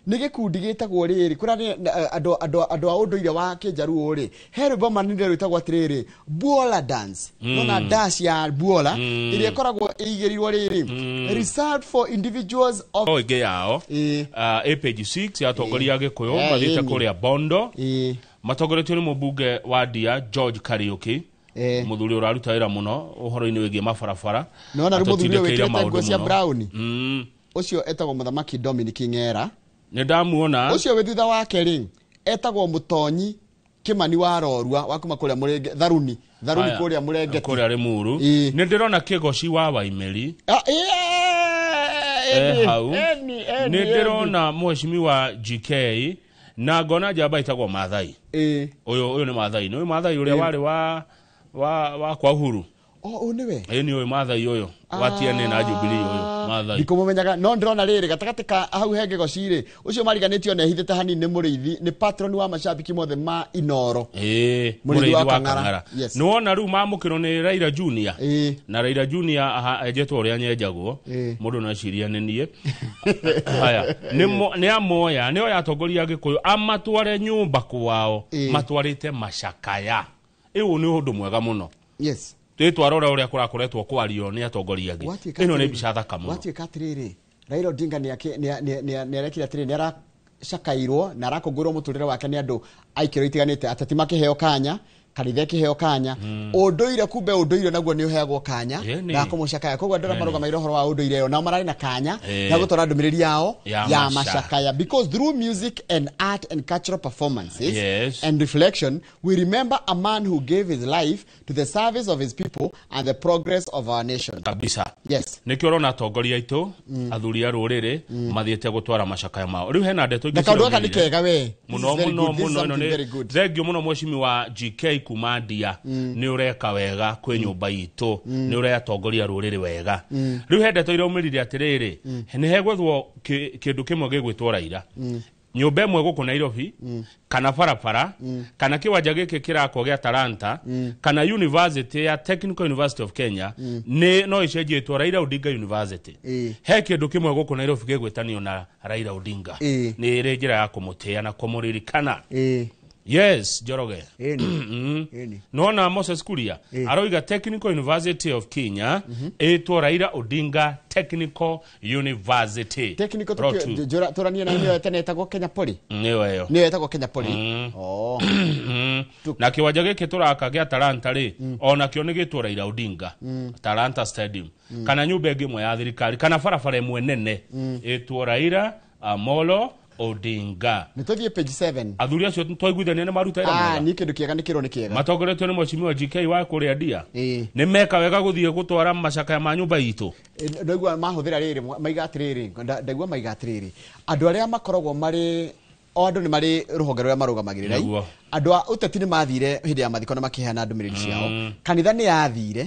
nĩ gĩkundi gĩtagwo rĩrĩ kũrĩa nĩ andũ a ũndũire wa kĩnjaruo rĩ, he rwĩmbo maninire rwĩtagwo atĩrĩrĩ Buola dance. Nona dash ya Buola ĩrĩa ĩkoragwo ĩigĩrĩirwo rĩrĩ reserved for individuals of O ĩngĩ yao ĩ page 6 ya atongoria a Gĩkũyũ mathiĩte kũrĩa Bondo matongoretio nĩ mũmbunge wa Ndia George Kariuki, mũthuri ũraruta wĩra mũno ũhoro-inĩ wĩgiĩ mabarabara. Nona rĩu mũthuri ũyũ Atũtindĩkĩire wĩkĩrĩte nguo maũndũ cia mũno. brown ũcio etagwo mũthamaki Dominic Ng'era. Nĩ ndamuona. Ũcio wĩ thutha wake rĩ etagwo Mũtonyi Kĩmani wa Rorua wa kuma kũrĩa Mũrenge Tharuni Aya, kũrĩa Mũrengeti kũrĩa Limuru. Nĩ ndĩrona Kĩgoci wa Waimeri hau. Nĩ ndĩrona mheshimiwa GK na ngona njamba ĩtagwo Maathai. Ũyũ nĩ Maathai, nĩ ũyũ Maathai ũrĩa warĩ wa kwa Uhuru. O ũyũ nĩwe. Ĩ nĩ ũyũ Maathai ũyũ wa TNA na Jubilee ũyũ Maathai. Ndikũmũmenyaga no ndĩrona rĩrĩ gatagatĩ ka hau he Kĩgoci rĩ, ũcio mariganĩtio na ehithĩte hanini nĩ mũrĩithi, nĩ patron wa macambĩki mothe ma Inoro. Ĩĩ, Mũrĩithi mũrĩithi wa wa Kang'ara. Kang'ara. Yes. Nĩ wona rĩu mamũkĩrwo nĩ Raila Junior. Na Raila Junior enjetwo ũrĩa nyenjagwo. Mũndũ no eciria nĩ niĩ. Haya, nĩ amoya, nĩ oya atongoria a Gĩkũyũ amatware nyũmba kwao, matwarĩte macakaya. Ĩũ nĩ ũndũ mwega mũno. Yes. Twĩtwarora ũrĩa kũrakoretwo kwario nĩ atongoria angĩ. Gwatuĩka Ĩno nĩ atĩrĩrĩ, mbica thaka mũno. Gwatuĩka atĩrĩrĩ, Raila Odinga nĩ arekire atĩrĩrĩ, nĩ aracakairwo na arakũngũĩrwo mũtũrĩre wake nĩ andũ a ikĩro itiganĩte, ateti makĩheo kanya, kanitha ĩkĩheo kanya, ũndũire kumbe ũndũire naguo nĩ ũheagwo kanya ga kũmũcakaya. Koguo andũ arĩa marũgamĩrĩire ũhoro wa ũndũire ĩyo nao mararĩ na kanya ga gũtwara ndũmĩrĩri yao Ya ya macakaya. macakaya, because through music and art and cultural performances Yes. and reflection we remember a man who gave his life to the service of his people and the progress of our nation. Kabisa. Yes. Nĩkĩo ũrona atongoria aitũ athuri a rũrĩrĩ mathiĩte gũtwara macakaya mao. Rĩu hena ndeto ingĩ Na kaũndũ gaka nĩ ciraumĩrire. kega we. This Mũno is very mũno good. This is mũno ĩno something nĩ very good. Thengio mũno mheshimiwa GK kuma Ndia, nĩ ũreka wega kwĩ nyũmba itũ, nĩ ũratongoria rũrĩrĩ wega. Rĩu he ndeto iraumĩrire atĩrĩrĩ, nĩ hegwethwo kĩndũ kĩmwe gĩgwĩtwo Raila, nyũmba ĩmwe gũkũ Nairobi, kana barabara, kana kĩwanja gĩkĩ kĩrakwo gĩa Talanta, kana university ya Technical University of Kenya nĩ no ĩcenjie ĩtwo Raila Odinga University. He kĩndũ kĩmwe gũkũ Nairobi gĩgwĩtanio na Raila Odinga, nĩ ĩrĩ njĩra ya kũmũtĩĩa na kũmũririkana. Yes, Njoroge. Nona Moses Kuria aroiga Technical University of Kenya ĩtwo Raila Odinga Technical University. Technical Rotu. Tũranie na nĩyo tene ĩtagwo Kenya Poly. Nĩyo ĩyo. Nĩyo ĩtagwo Kenya Poly. Oh. Na kĩwanja gĩkĩ tũraka gĩa Talanta rĩ, onakĩo nĩ gĩtwo Raila Odinga Talanta Stadium, kana nyũmba ĩngĩ ĩmwe ya thirikari, kana barabara ĩmwe nene ĩtwo Raila Amolo Odinga. Nĩ tũthiĩ page 7. Athuri acio twaiguithania nĩ maruta wĩra Ah, mwega. nĩ kĩndũ kĩega, nĩ kĩrwo nĩ kĩega. Matongoretio nĩ mheshimiwa GK wa kũrĩa Ndia, nĩ meka wega gũthiĩ gũtwara macakaya ma nyũmba itũ. Ndaigua mahũthĩra rĩrĩ maiga atĩrĩrĩ, ndaigua maiga atĩrĩrĩ, andũ arĩa makoragwo marĩ o andũ nĩ marĩ rũhonge rũrĩa marũgamagĩrĩra. Nĩguo. Andũ a ũteti nĩ mathire hĩndĩ ya mathiko na makĩheana ndũmĩrĩri ciao, kanitha nĩ yathire,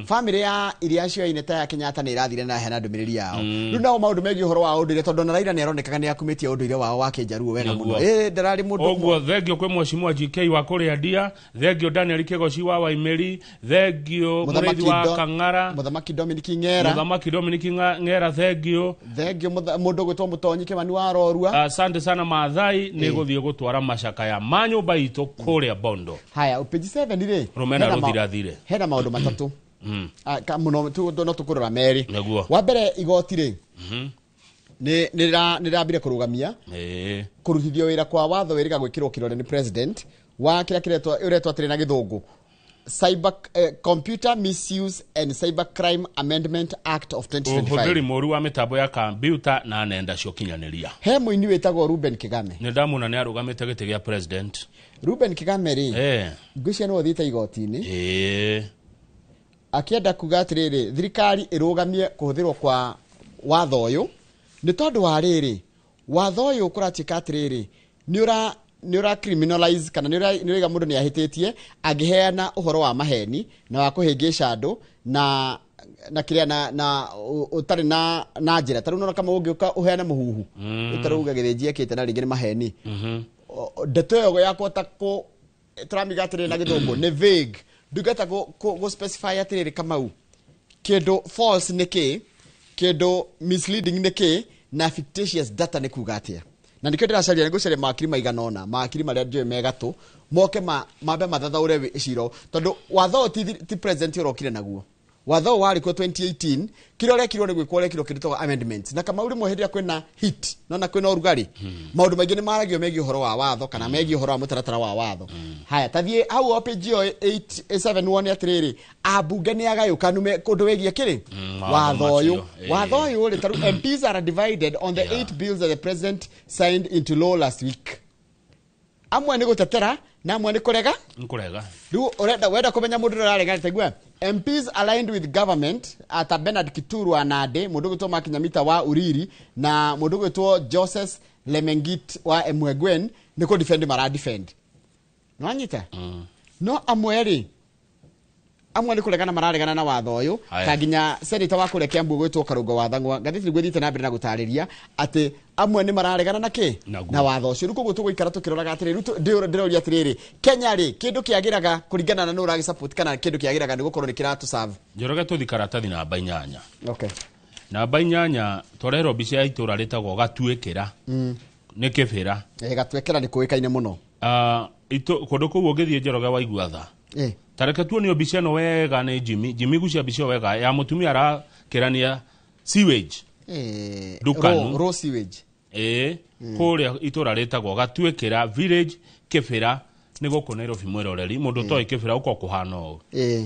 bamĩrĩ ya iria cioaine ta ya Kenyatta nĩ ĩrathire na yaheana ndũmĩrĩri yao. Rĩu nao maũndũ megiĩ ũhoro wa ũndũire, tondũ ona Raila nĩ aronekaga nĩ akumĩtie ũndũire wao wa kĩnjaruo wega mũno. Nĩguo. Ĩ ndararĩ mũndũ Ũguo thengio kwĩ mheshimiwa GK wa kũrĩa Ndia, thengio Daniel Kĩgoci wa Waimeri, thengio mũrĩithi wa Kang'ara, Mũthamaki Dominic Ng'era. Mũthamaki Dominic Ng'era, thengio. Thengio mũndũ ũgwĩtwo Mũtonyi Kĩmani wa Rorua. Asante sana Maathai nĩ gũthiĩ gũtwara macakaya ma nyũmba itũ kũrĩa Bondo. Haya, page 7 rĩ, Rũmena hena rũthirathire. hena maũndũ matatũ. Ah, mũno no tũkũrora merĩ. Nĩguo. Wa mbere, igoti rĩ nĩ rĩrambire kũrũgamia kũrutithio wĩra kwa watho wĩrĩga gwĩkĩrwo kĩrore nĩ president wa kĩrĩa kĩretwo ũretwo atĩrĩ na gĩthũngũ Cyber, Computer Misuse and Cyber Crime Amendment Act of Ũhũthĩri 2025. mũru wa mĩtambo ya kambiuta na nenda cia ũkinyanĩria. He mũini wĩtagwo Ruben Kigame. Nĩ ndamwona nĩ arũgamĩte gĩtĩ gĩa president. Ruben Kigame rĩ, ngwĩciria nĩwe ũthiĩte igoti-inĩ. Akienda kuga atiriri thirikari irugamie kuhuthirwo kwa watho uyu ni tondu wa riri watho uyu kuratuika atiriri ni ura criminalize kana ni uraiga mundu ni ahititie angiheana uhoro wa maheni na wa kuhingisha andu na kiria na utari na njira taru nona kama ungiuka uheane muhuhu utaruga githinji ekite na ringi ni maheni. Ndeto ĩyo yakwa ta kũ tũramiga atĩrĩrĩ na gĩthũngũ nĩ vague, ndungata gũ specify atĩrĩrĩ Kamau kĩndũ false nĩ kĩ, kĩndũ misleading nĩ kĩ, na fictitious data nĩ kuga atĩa. Na nĩkĩo ndĩracaria nĩngũcaria mawakiri maigana ũna, mawakiri marĩa njũĩ me gatũ moke mambe mathathaũre cira, tondũ watho ti president ũrokire naguo. Watho warĩ kuo 2018 kĩrĩa ũrekirwo nĩ gwĩkwo ũrekirwo kĩndũ gĩtagwo amendments. Na Kamau rĩmwe hĩndĩ ĩrĩa kwĩna heat nona kwĩna ũrugarĩ maũndũ maingĩ nĩ maragio megiĩ ũhoro wa watho kana megiĩ ũhoro wa mũtaratara wa watho. Haya tathiĩ hau o page ĩyo 871 wone atĩrĩrĩ ambunge nĩ agayũkanu kũndũ wĩgiĩ kĩrĩ watho ũyũ. Watho ũyũ rĩ tarĩu MPs are divided on the 8 bills that the president signed into law last week. Amwe nĩ gũtetera na amwe nĩ kũrega. Nĩ Rĩu ũrenda wenda kũmenya mũndũ ũrarega taigua MPs aligned with government ata Bernard Kituru wa Nandi, mũndũ ũgwĩtwo Mark Nyamita wa Uriri na mũndũ ũgwĩtwo Joseph Lemengit wa Emwegwen nĩ kũ defend mara defend. Nĩwanyita? No amwe rĩ amwe nĩ kũregana mararegana na watho ũyũ ta nginya senator wa kũrĩa Kiambu ũgwĩtwo Karũngo wa Thang'wa ngathĩti nĩguo ĩthiĩte na mbere na gũtarĩria atĩ amwe nĩ mararegana na kĩ na watho ũcio. Rĩu koguo tũgũikara tũkĩroraga atĩrĩrĩ, rĩu ndĩroria atĩrĩrĩ Kenya rĩ kĩndũ kĩagĩraga kũringana na nũ ũragĩsupport kana kĩndũ kĩagĩraga nĩ gũkorwo nĩ kĩratũserve. Njoroge tũthi karatathi namba 8. Okay. Namba 8 twarerwo mbica ya itũra rĩtagwo Gatuĩkĩra. Nĩ Kĩbĩra. Gatuĩkĩra nĩ kũĩkaine mũno. Kũndũ kũu ũngĩthiĩ Njoroge waigua tha. Tareke tuonio mbica ĩno wega nĩ Jimmy. Jimmy gucia mbica ĩyo wega ya mũtumia arakĩrania sewage. Ndukanu. Raw sewage. Kũrĩa itũra rĩtagwo Gatuĩkĩra village Kĩbĩra nĩ gũkũ Nairobi mwĩroreri mũndũ ũtoĩ Kĩbĩra ũko kũhana ũũ.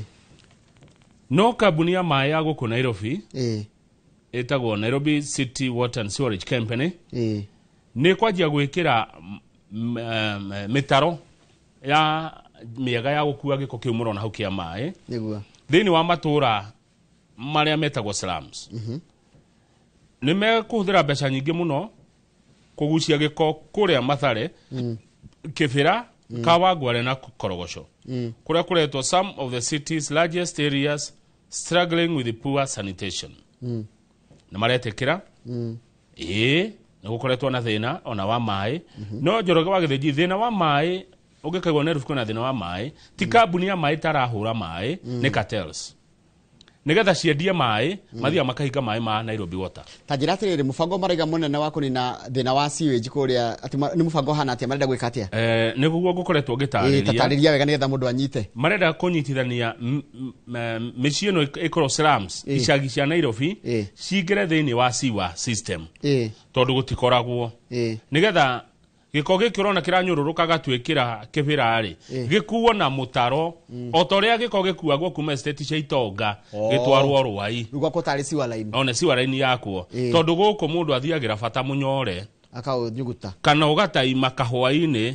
No kambuni ya maĩ ya gũkũ Nairobi ĩtagwo Nairobi City Water and Sewerage Company nĩ kwanjia gwĩkĩra mĩtaro ya mĩega ya gũkua gĩko kĩu mũrona hau kĩa maĩ nĩguo thĩinĩ wa matũra marĩa metagwo slums. Nĩ mekũhũthĩra mbeca nyingĩ mũno kũgucia gĩko kũrĩa Mathare, Kĩbĩra, Kawangware na Korogocho kũrĩa kũretwo some of the city's largest areas struggling with the poor sanitation. Nĩ maretĩkĩra ĩĩ nĩ gũkoretwo na thĩna ona wa maĩ. No Njoroge wa Gĩthĩnji thĩna wa maĩ ũngĩkaigua Nairobi kwĩna thĩna wa maĩ ti kambuni ya maĩ tarahũra maĩ nĩ cartels nĩgetha ciendie maĩ mathiaga makahinga maĩ ma Nairobi Water. Ta njĩra atĩrĩrĩ mũbango maraiga mũnene wa kũnina thĩna wa sewage kũrĩa atĩ nĩ mũbango ũhana atĩa marenda gwĩka atĩa? Nĩguo ngũkoretwo ngĩtarĩria. Tatarĩria wega nĩgetha mũndũ anyite. Marenda kũnyitithania mĩciĩ ĩno ĩkorwo slums icagi cia Nairobi cingĩre thĩinĩ wa sewer system tondũ gũtikoragwo nĩgetha gĩko gĩkĩ ũrona kĩranyũrũrũka Gatuĩkĩra Kĩbĩra rĩ gĩkuo na mũtaro o ta ũrĩa gĩko gĩkuagwo kuma estate cia itonga gĩtwarwo Rwai. Rĩu gwakwo tarĩ sewer line. One sewer line yakwo tondũ gũkũ mũndũ athiagĩra bata mũnyore akaũnyuguta kana ũgataima kahũa-inĩ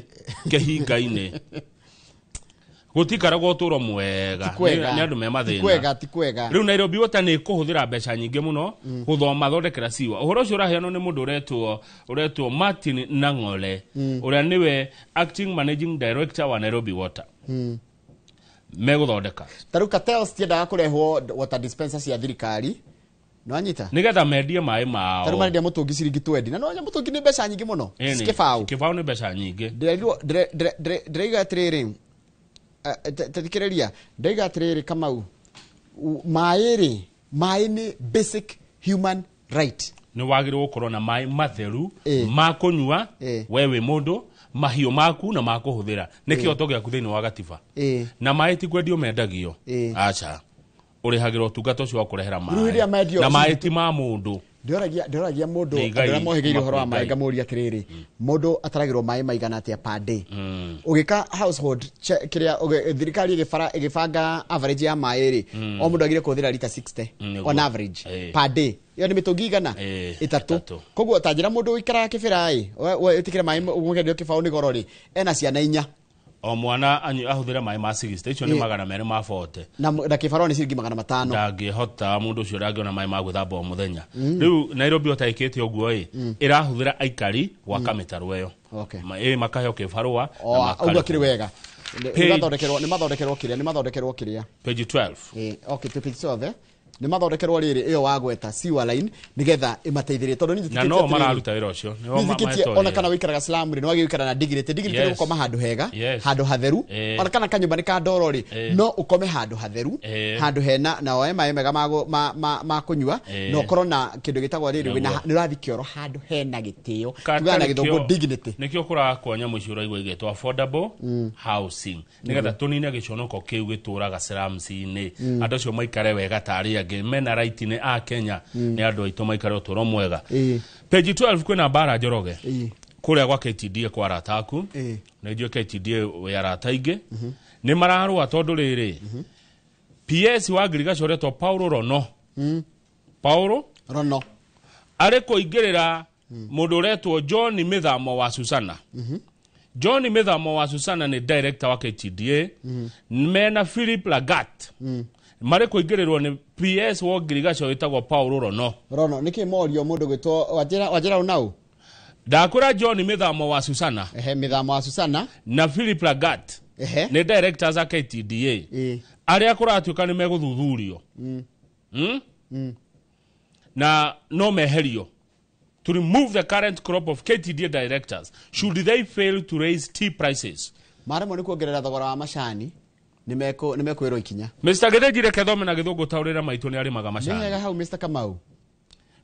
kĩhinga-inĩ gũtikaragwo ũtũro mwega nĩ andũ me mathĩna. Ti kwega. Rĩu Nairobi Water nĩ ĩkũhũthĩra mbeca nyingĩ mũno gũthoma thondekera siwa. Ũhoro ũcio ũraheanwo nĩ mũndũ ũretwo Martin Nang'ole ũrĩa nĩwe acting managing director wa Nairobi Water. Megũthondeka tarĩu cartels tiendaga kũrehwo water dispenser cia thirikari nĩwanyita nĩgetha mendie maĩ mao. Tarĩu marendia mũtũngi ciringi 20 na nĩwanya mũtũngi nĩ mbeca nyingĩ mũno. Kĩbaũ kĩbaũ nĩ mbeca nyingĩ. Ndĩraiga atĩrĩrĩ tathikĩrĩria ndaiga atĩrĩrĩ Kamau maĩ rĩ maĩ nĩ basic human right. Nĩ wagĩrĩirwo gũkorwo na maĩ matheru ma kũnyua we wĩ mũndũ mahiũ maku na ma kũhũthĩra nĩ kĩhoto gĩaku thĩinĩ wa gatiba. Na maĩ ti kwendio mendagio aca ũrĩhagĩra ũtungata ũcio wa kũrehera maĩ na maĩ ti ma mũndũ. Ndĩroragia mũndũ andũ arĩa mohĩgĩire ũhoro wa maĩ ngamũria atĩrĩrĩ mũndũ ataragĩrwo maĩ maigana atĩa per day. Ũgĩka household kĩrĩa thirikari ĩgĩbanga average ya maĩ rĩ o mũndũ agĩrĩire kũhũthĩra lita 60 on average per day. Ĩyo nĩ mĩtũngi igana ĩtatũ. Koguo ta njĩra mũndũ ũikaraga Kĩbĩra ĩ wĩtĩkĩre maĩ ũkendio kĩbaũ nĩ goro rĩ ena ciana 4. O mwana ahũthĩre maĩ ma 60, icio nĩ 240. Na kĩbarũa nĩ ciringi 500. Ndangĩhota mũndũ ũcio ndangĩona maĩ ma gwĩthamba o mũthenya. Rĩu Nairobi ũtaĩkĩte ũguo ĩ, ĩrahũthĩra aikari gwaka mĩtaro ĩyo. Okay. Makaheo kĩbarũa na ũguo kĩrĩ wega. Nĩ mathondekerwo kĩrĩa, nĩ mathondekerwo kĩrĩa. Page 12. Okay, page 12. Nĩ mathondekerwo rĩrĩ ĩyo wagweta sewer line nĩgetha ĩmateithĩrĩrie tondũ nĩ na no mararuta wĩra ũcio. Nĩ ona kana wĩikaraga slum rĩ, nĩ wagĩrĩirwo gũikara na dignity. Dignity nĩ gũkoma handũ hega, handũ hatheru, ona kana kanyũmba nĩ ka ndoro rĩ, no ũkome handũ hatheru, handũ hena na oe maĩ mega ma kũnyua, na ũkorwo na kĩndũ gĩtagwo rĩrĩ nĩ ũrathiĩ kĩoro handũ hena gĩtĩo, tugaga na gĩthũngũ dignity. Nĩkĩo kũrakwo nyamũ icio ũraigua igĩtwo affordable housing, nĩgetha tũnine gĩconoko kĩu gĩtũraga slums-inĩ, andũ acio maikare wega ta arĩa angĩ mena right nĩ a Kenya, nĩ andũ aitũ maikare ũtũũro mwega. Page 12 kwĩna mbara Njoroge kũrĩa gwa KTDA kwa arata aku, na njũĩ KTDA wĩ arata aingĩ, nĩ mararũa tondũ rĩrĩ PS wa Ngirigaca ũretwo Paulo Rono, Paulo Rono arĩ kũingĩrĩra mũndũ ũretwo John Mĩthamo wa Susana. John Mĩthamo wa Susana nĩ director wa KTDA, mena Philip Lagat, marĩ kũingĩrĩrwo nĩ PS wa Ngirigaca wĩtagwo Paulo Rono. Rono nĩkĩ morio mũndũ gwĩtwo wanjĩra unau? Ndakũra John Mĩthamo wa Susana. Ehe, Mĩthamo wa Susana na Philip Lagat. Ehe. Nĩ directors a KTDA. Arĩa kũratuĩka nĩ megũthuthurio. Na no meherio. To remove the current crop of KTDA directors should they fail to raise tea prices. Maremwo nĩ kuongerera thogora wa macani, nĩ mekwĩrwo ikinya. Mr. Gĩthĩnji reke thome na gĩthũngũ ta ũrĩra maitũ nĩ arĩmaga macani. Nĩ wega hau Mr. Kamau.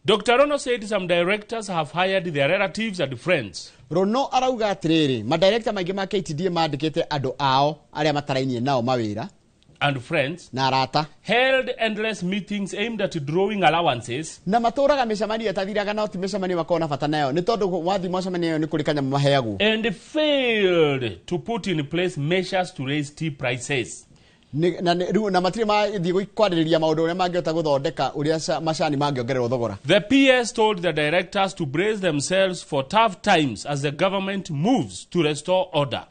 Dr. Rono said some directors have hired their relatives and friends. Rono arauga atĩrĩrĩ, madirector maingĩ ma KTDA mandĩkĩte andũ ao arĩa matarainie nao mawĩra and friends na arata, held endless meetings aimed at drawing allowances, na matũraga mĩcemanio ĩtathiraga no ti mĩcemanio makoragwo na bata nayo nĩ tondũ wathiĩ mũcemanio ĩyo nĩ kũrĩ kanyamũ maheagwo, and failed to put in place measures to raise tea prices. Na matirĩ mathiĩ kwarĩrĩria maũndũ ũrĩa mangĩhota gũthondeka ũrĩa macani mangĩongererwo thogora. The PS told the directors to brace themselves for tough times as the government moves to restore order.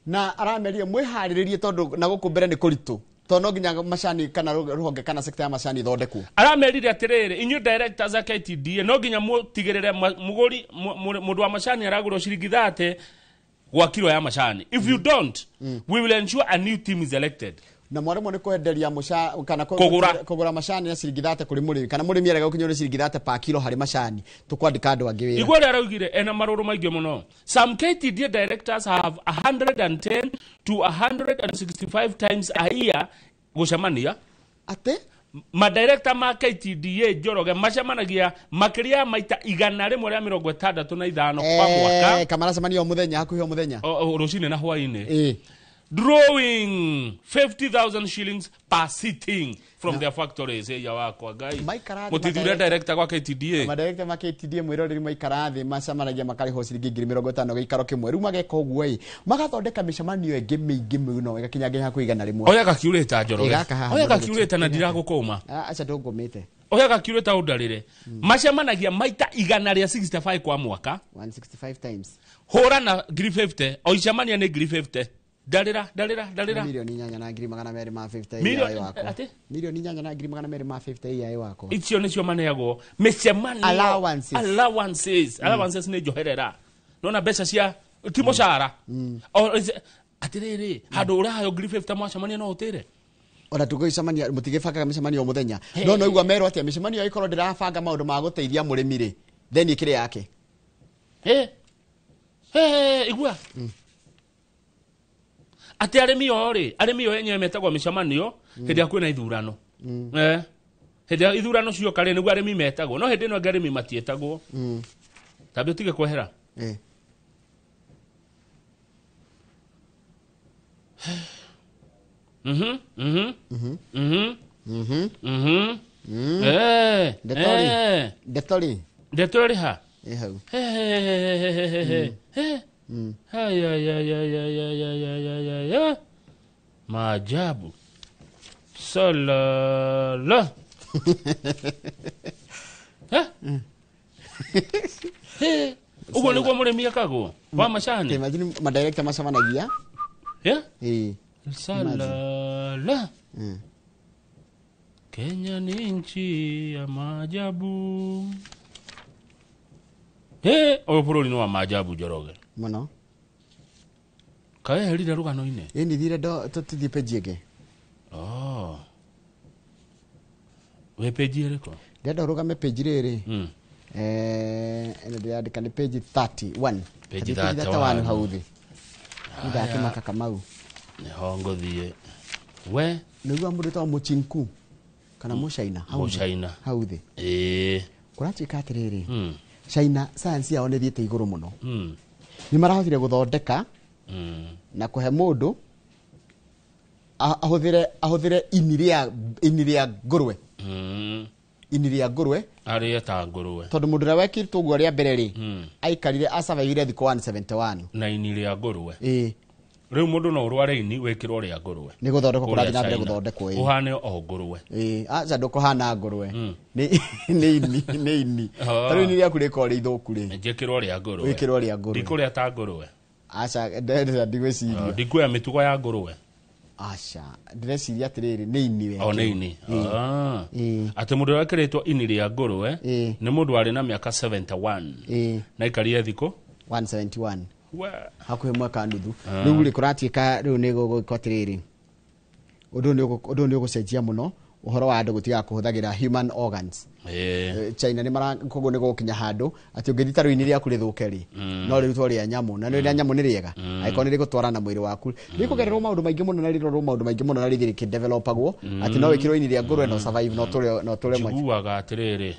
Na arameria mwĩharĩrĩrie tondũ na gũkũ mbere nĩ kũritũ, tondũ no nginya macani kana rũhonge kana sector ya macani ithondekwo. Aramerire atĩrĩrĩ, inyuĩ directors a KTDA no nginya mũtigĩrĩre mũgũri mũndũ wa macani aragũrwo ciringi 30 gwa kilo ya macani. If you don't, we will ensure a new team is elected. Na mwaremwo nĩ kwenderia kana kũgũra macani na ciringi 30 kũrĩ mũrĩmi, kana mũrĩmi arega gũkinywo nĩ ciringi 30 pa kilo harĩ macani, tũkwandĩka andũ angĩ wĩra. Igua ũrĩa araugire ena marũrũ maingĩ mũno. Some KTDA directors have 110 to 165 times a year gũcemania. Atĩ? Madirector ma KTDA Njoroge macemanagia makĩria maita 165 kwa mwaka. Kamaracemania o mũthenya, hakuhĩ o mũthenya. Rũcinĩ na hwaĩ-inĩ. Drawing 50,000 shillings per sitting from their factories. Ya wakwa ngai mũtithure director gwa KTDA. Madirector ma KTDA mwĩroreri maikara thĩ macemanagia makarĩhwo ciringi 50,000 gĩikaro kĩmwe. Rĩu mageka ũguo ĩ, magathondeka mĩcemanio ĩngĩ mĩingĩ mũno ĩgakinya nginya hakuhĩ 100. Oya gakiurĩta Njoroge. Oya gakiurĩta na ndiragũkũma. Aca ndũngũmĩte. Oya gakiurĩta ũndarĩre. Macemanagia maita 165 kwa mwaka. 165 times. Hũra na 50, o icemania nĩ 50. Darira. Milioni 8 na ngiri 250 iai wakwa. Milioni 8 na ngiri 250 iai wakwa. Icio nĩcio maneagwo mĩcemanio. Allowances. Allowances nĩ njoherera. Nona mbeca cia ti mũcara. Atĩrĩrĩ, handũ ũrahayo 50 mwacemania no ũtĩre. Ona tũgĩcemania mũtigĩbangaga mĩcemanio o mũthenya. No no igua merwo atĩa mĩcemanio ĩkorwo ndĩrabanga maũndũ ma gũteithia mũrĩmi rĩ, then ĩkĩrĩ yake. Igua. Atĩ arĩmi o rĩ, arĩmi o enyewe metagwo mĩcemanio hĩndĩ ĩrĩa kwĩna ithurano. Hĩndĩ ĩrĩa ithurano cioka rĩ, nĩguo arĩmi metagwo, no hĩndĩ ĩno ĩngĩ arĩmi matiĩtagwo. Tambia ũtige kwehera. Ndeto ĩrĩ ha? Ĩ hau. Haya. Maajabu. Salala. Uguo nĩguo mũrĩmi ekagwo wa macani. Imagine madirector macemanagia Yeah? Ĩĩ. Salala. Kenya ni nchi ya maajabu. Hey, ũyũ bũrũri nĩ wa maajabu Njoroge. Mũno. Kaeherire rũgano-inĩ. Ĩĩ nithire ndo tũthiĩ page ĩngĩ. Oh. Wĩ page ĩrĩkũ? Ndĩrenda ũrũgame page rĩrĩ. Ĩno ndĩrandĩka nĩ page 31. Page Page 31. 31 hau thĩ. Ndakĩmaka Kamau. Nĩho ngũthiĩ. We Nĩguo mũndũ wĩtagwo Mũchinku kana Mũchaina hau thĩ. Mũchaina. Hau thĩ. Ĩĩ. Kũratuĩka atĩrĩrĩ. China science yao nĩ ĩthiĩte igũrũ mũno. Nĩ marahotire gũthondeka na kũhe mũndũ ahũthĩre ini rĩa ngũrwe. Ini rĩa ngũrwe. Arĩe ta ngũrwe. Tondũ mũndũ ũrĩa wekĩrĩtwo ũguo rĩa mbere rĩ, aikarire asurvivire thikũ 171. Na ini rĩa ngũrwe. Ĩĩ. Rĩu mũndũ no ũrware ini wĩkĩrwo rĩa ngũrwe. Nĩ gũthondekwo kũrathiĩ na mbere Kũrĩa China. gũthondekwo, ĩĩ. Ũhane o ngũrwe. Ĩĩ, aca ndũkũhana ngũrwe. Nĩ ini. Oh. Ta rĩu ini rĩaku rĩkorwo rĩ ithũku rĩ. Njĩkĩrwo rĩa ngũrwe. Wĩkĩrwo rĩa ngũrwe. Ndikũrĩa ta ngũrwe. Aca ndigwĩciria. Ndikuoya mĩtugo ya ngũrwe. Aca ndĩreciria atĩrĩrĩ nĩ ini wekĩrwo. O nĩ ini. Ĩĩ. Ah. Ĩĩ. Atĩ mũndũ ũrĩa wekĩrĩtwo ini rĩa ngũrwe Ĩĩ. nĩ mũndũ warĩ na mĩaka 71. Ĩĩ. Na aikarire thikũ 171. We. Hakuhĩ mwaka nuthu. Rĩu rĩ kũratuĩka rĩu nĩ gũgwĩkwo atĩrĩrĩ. Ũndũ ũyũ nĩ ũgũcenjia mũno ũhoro wa andũ gũtiga kũhũthagĩra human organs. China nĩ mara koguo nĩ gũkinya handũ atĩ ũngĩthiĩ ta rũini rĩaku rĩthũke rĩ, no rĩrutwo rĩa nyamũ na rĩa nyamũ nĩ rĩega angĩkorwo nĩ rĩgũtwarana na mwĩrĩ waku. Rĩkũgererwo maũndũ maingĩ mũno na rĩrorwo maũndũ maingĩ mũno na rĩthiĩ rĩkĩdevelopagwo atĩ no wĩkĩrwo ini rĩa ngũrwe no survive no ũtũre mwaki. Njiguaga atĩrĩrĩ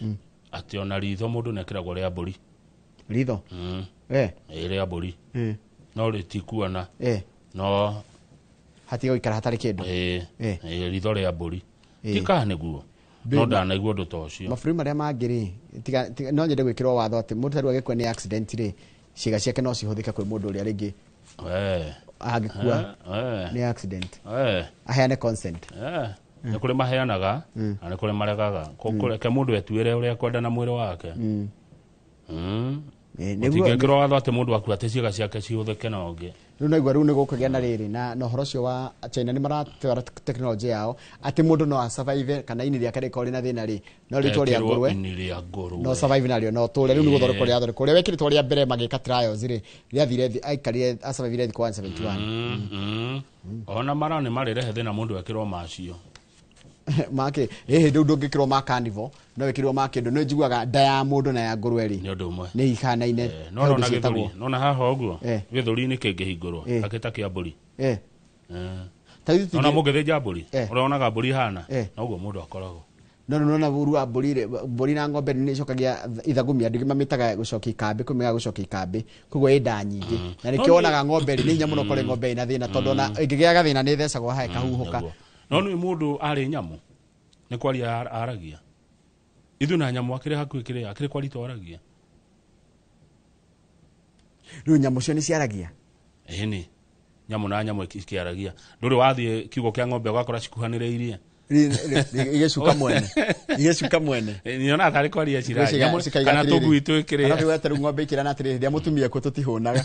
atĩ ona ritho mũndũ nĩekĩragwo rĩa mbũri. Ritho? Eh. Ĩĩ rĩa mbũri. No rĩtikuona. No hatiga gũikara hatarĩ kĩndũ. Ĩĩ ritho rĩa mbũri. Ti kana nĩguo. No ndanaigua ũndũ ta ũcio. Mabũrũri marĩa mangĩ rĩ, no nyende gwĩkĩrwo watho atĩ mũndũ ta rĩu agĩkua nĩ accident rĩ, ciĩga ciake no cihũthĩke kwĩ mũndũ ũrĩa rĩngĩ angĩkua nĩ accident. Aheane consent. Nĩ kũrĩ maheanaga na nĩ kũrĩ maregaga. Kũreke mũndũ etuĩre ũrĩa ekwenda na mwĩrĩ wake. Gũtingĩkĩrwo watho atĩ mũndũ akua atĩ ciĩga ciake cihũthĩke na ũngĩ. Rĩu naigua rĩu nĩ gũkũgĩa na rĩrĩ na ũhoro ũcio wa China nĩ maratwara tekinoronjĩ yao atĩ mũndũ no asurvive kana ini rĩake rĩkorwo rĩna thĩna rĩ, no rĩtwo rĩa ngũrwe. Ini rĩa ngũrwe. No survive narĩo no ũtũre. Rĩu nĩ gũthondekwo rĩathondekwo. Ũrĩa wekĩrĩtwo rĩa mbere magĩka trials rĩ, rĩathire aikarire asurvivire thikũ 171. Ona mara nĩ marĩrehe thĩna mũndũ ekĩrwo macio. Make ĩhĩ rĩu ndũngĩkĩrwo ma carnivore no wĩkĩrwo ma kĩndũ. Nĩ njiguaga nda ya mũndũ na ya ngũrwe rĩ nĩ ũndũ ũmwe, nĩ ihanaine. No nona gĩthũri, nona haha ũguo gĩthũri-inĩ kĩngĩhingũrwo gakĩta kĩa mbũri. Ona mũngĩthĩnja mbũri ũrĩa mbũri ihana noguo mũndũ akoragwo. No nona ũru wa mbũri rĩ, mbũri na ng'ombe nĩ icokagia ithagumia, andũ mamĩtaga gũcokia ikambĩ, kũmĩaga gũcokia ikambĩ, koguo ĩ nda nyingĩ. Na nĩkĩo wonaga ng'ombe rĩ, nĩ hinya mũno kũrĩ ng'ombe ĩna thĩna tondũ ona ĩngĩgĩa gathĩna nĩ ĩthecagwo haha ĩkahuhũka. No nĩ mũndũ arĩ nyamũ nĩ kwaria aragia. Ithuĩ na nyamũ akĩrĩ hakuhĩ kĩrĩa akĩrĩ kwaria twaragia. Rĩu nyamũ cio nĩ ciaragia? Ĩni nyamũ na nyamũ ikĩaragia. Ndũrĩ wathiĩ kiugo kĩa ng'ombe ũgakora cikuhanĩrĩirie. Igĩcuka mwene. Igĩcuka mwene. Nyonaga tarĩ kwaria ciraria. Kana tũgui twĩkĩrĩra. Kana rĩu ng'ombe ikĩrana atĩrĩrĩ, rĩrĩa mũtumia kuo tũtihũnaga.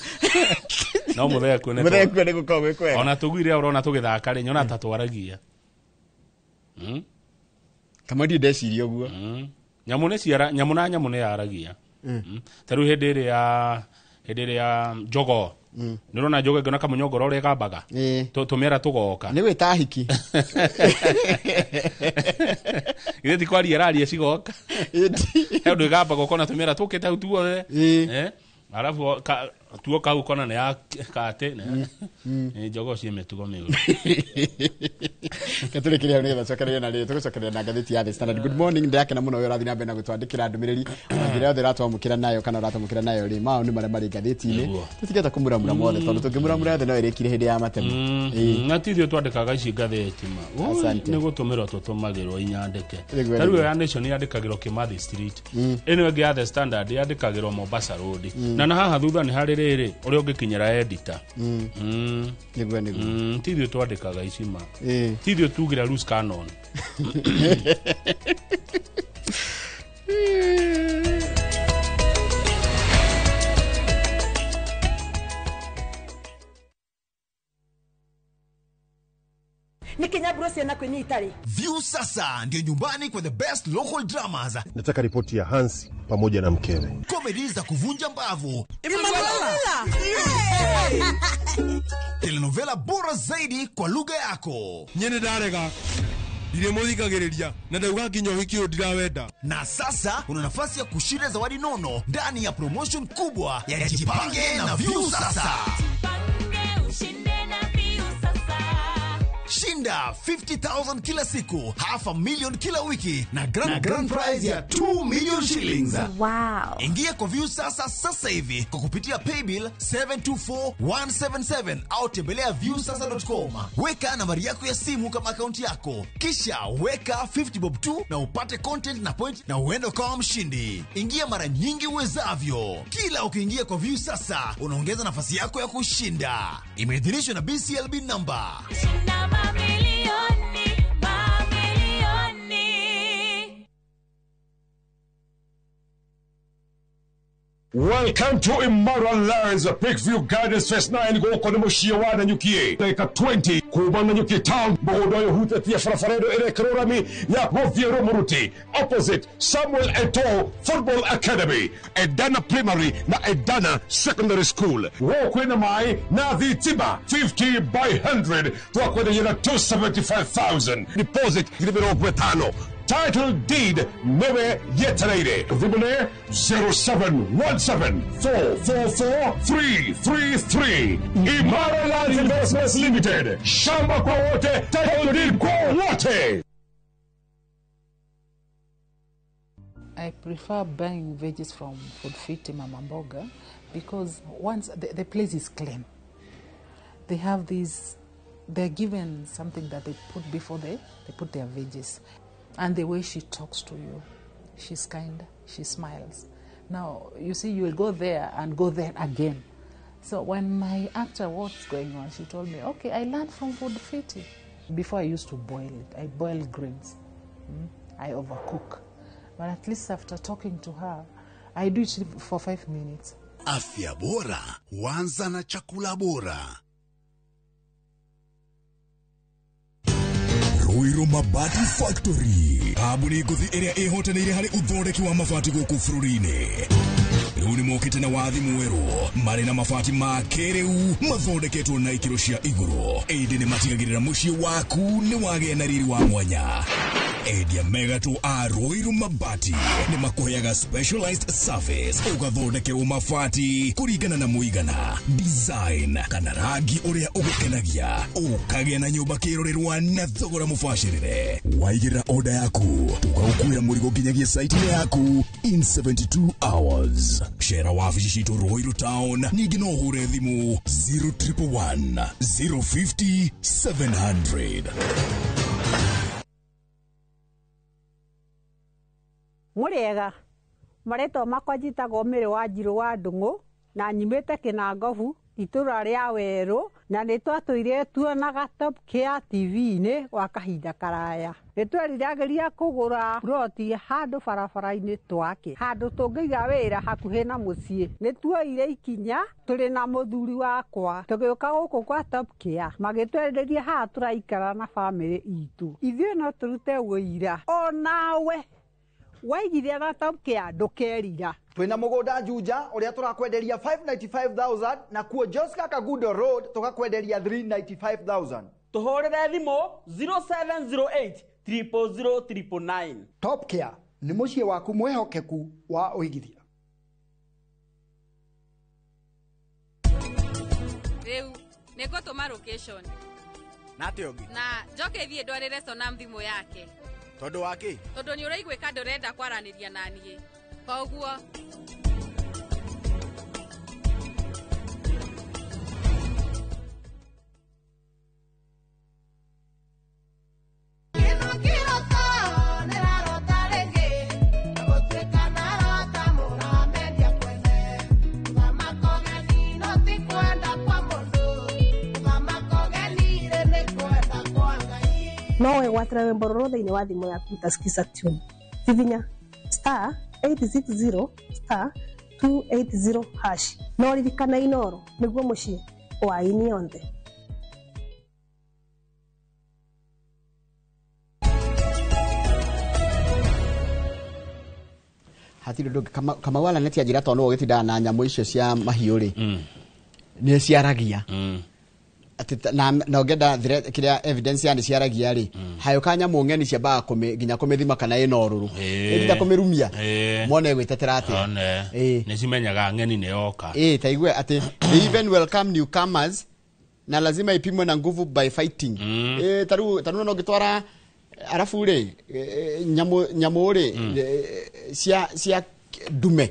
No mũthee kuo nĩ Mũthee kuo nĩ gũkoragwo gwĩ kwega. Ona tũgui rĩrĩa ũrona tũgĩthaka rĩ, nyonaga ta twaragia. Kamwe ndirĩ ndeciria ũguo. Nyamũ nĩ ciara, nyamũ na nyamũ nĩ yaragia. Ta rĩu hĩndĩ ĩrĩa jogoo. Nĩ ũrona njogoo ĩngĩona kamũnyongoro ũrĩa ĩgambaga. Tũmĩera tũgoka. Nĩ gwĩta hiki. Githĩ ti kwaria ĩraria cigoka. He ũndũ ĩgambaga ũkona tũmĩera tũkĩte hau tuothe. Arabu tuo kau ũkona nĩ ya katĩ. Njogoo ciĩ mĩtugo mĩũru. Tũrĩkĩrie hau nĩgetha tũcokererie na rĩrĩ, tũgũcokereria na ngathĩti ya The Standard. Good morning, ndĩrakena mũno ũrĩa ũrathiĩ na mbere na gũtwandĩkĩra ndũmĩrĩri ona njĩra yothe ũratwamũkĩra nayo kana ũratwamũkĩra nayo rĩ, mao nĩ marĩa marĩ ngathĩti-inĩ. Tũtigĩte kũmuramura mothe tondũ tũngĩmuramura yothe no ĩrĩkire hĩndĩ ya matemo. Na ti ithuĩ twandĩkaga ici ngathĩti ma. Nĩ gũtũmĩrwo tũtũmagĩrwo inyandĩke. Ta rĩu ya Nation yandĩkagĩrwo Kimathi Street. Ĩno ĩngĩ ya The Standard yandĩkagĩrwo Mombasa Road. Na haha thutha nĩ harĩ rĩrĩ ũrĩa ũngĩkinyĩra editor. Nĩguo nĩguo. Ti ithuĩ twandĩkaga ici ma. Ti ithuĩ tugire loose cannon. Itarĩ. Viusasa ndio nyumbani kwa the best local dramas. Nataka ripoti ya Hansi pamoja na mkewe. Comedy za kuvunja mbavu. Emanuela! Telenovela bora zaidi kwa lugha yako. Nyene ndarega ndirimũthikagĩrĩria na ndauga nginya ũhiki ũyũ ndirawenda. Na sasa una nafasi ya kushinda zawadi nono ndani ya promotion kubwa ya Jipange na Viusasa. Shinda 50,000 kila siku, 500,000 kila wiki na grand prize ya 2 million shillings. Wow. Ingia kwa Viusasa sasa hivi kwa kupitia paybill 724177 au tembelea viusasa.com. Weka nambari yako ya simu kama akaunti yako, kisha weka 50 bob tu na upate content na point na uende ukawa mshindi. Ingia mara nyingi uwezavyo. Kila ukiingia kwa Viusasa unaongeza nafasi yako ya kushinda. Imeidhinishwa na BCLB number. Welcome to Imara Lands, Peakview Gardens Phase 9 gũkũ nĩ mũciĩ wa Nanyuki ndagĩka 20 kuma Nanyuki town mũgũnda ũyũ ũhutĩtie barabara ĩno ĩrekĩrwo rami ya gũthiĩ Rũmũruti opposite Samuel Eto'o Football Academy, Edana Primary na Edana Secondary School. Gũkũ kwĩna maĩ na thitima 50 by 100 twakwenderia na 275,000 deposit 50,000. Title deed niwe yetereire thimũ nĩ 0717444333. Imara Lands Investments Limited, shamba kwa wote, title deed kwa wote. I prefer buying veggies from Food Fit Mama Mboga because once the place is clean, they have these, they're given something that they put before they put their veggies. And the way she talks to you, she's kind, she smiles. Now, you see, you will go there and go there again. So when I asked her what's going on, she told me, okay, I learned from Food Fiti. Before I used to boil it, I boil greens. I overcook. But at least after talking to her, I do it for 5 minutes. Afya bora huanza na chakula bora. Ruiru Mabati Factory, kambuni ngũthi ĩrĩa ĩhotanĩire harĩ ũthondeki wa mabati gũkũ bũrũri-inĩ. Rĩu nĩmokĩte na wathi mwerũ marĩ na mabati ma kĩrĩu mathondeketwo na ikĩro cia igũrũ, ĩndĩ nĩmatigagĩrĩra mũciĩ waku nĩ wagĩa na riri wa mwanya. Endia megatũ a Ruiru Mabati nĩmakũheaga specialized service, ũgathondekerwo mabati kũringana na mũigana, design kana rangi ũrĩa ũgũkenagia, ũkagĩa na nyũmba kĩrorerwa na thogora mũbacĩrĩre. Waigĩrĩra oda yaku tũgagũkuĩra mũrigo nginyagia site-inĩ yaku in 72 hours. Cera wabici citũ Ruiru Town, ningĩ no ũhũre thimũ 0111 050 700. Mũrĩega, marĩtwa makwa njĩtagwo Mĩrĩ wa Njirũ wa Ndung'u na nyumĩte Kĩnangobu itũra rĩa Werũ, na nĩ twatũire tuonaga Top Care TV-inĩ gwa kahinda karaya. Nĩ tweriragĩria kũgũra ploti handũ barabara-inĩ twake, handũ tũngĩiga wĩra hakuhĩ na mũciĩ. Nĩ tuoire ikinya tũrĩ na mũthuri wakwa tũgĩũka gũkũ kwa Top Care, magĩtwenderia haha tũraikara na bamĩrĩ itũ. Ithuĩ no tũrute wũira onawe waigithia na Top Care ndũkerira. Twina mugunda Juja uria turakwenderia 595,000 na kuo Joska Kagudo Road tukakwenderia 395,000. Tuhurire thimu 0708 000 999. Top Care ni muciĩ waku mwihokeku wa uigithia. Riu nĩngũtũma location na atĩa ũngĩ na njoke thiĩ ndwarĩre Sonam thimũ yake. Tondũ wa kĩ? Tondũ nĩ ũraiguĩka ndũrenda kwaranĩria na niĩ, koguo no wegwatĩra rwĩmbo rũrũ thĩinĩ wa thimũ yaku utasikiza tune. Hihinya star 860 star 280 hash no ririkana Inoro nĩguo mũciĩ wa aini onthe. Hatirĩ ũndũ ũngĩ. Kamau Allan nĩ anjĩra tondũ nĩwe ũgĩtindaga na nyamũ icio cia mahiũ rĩ, nĩ ciaragia atĩ na ũngĩenda kĩrĩa evidence ya nĩ ciaragia rĩ, hayũka nyamũ ng'eni ciambaga nginya kũmĩthima kana ĩna ũrũrũ, ĩtinda kũmĩrumia mone ĩgwĩtetera atĩa. Nĩ cimenyaga ng'eni nĩ yoka. Ta igue atĩ they even welcome newcomers na lazima ipimwe na nguvu by fighting. Taru no ngĩtwara arabu rĩ, nyamũ rĩ cia ndume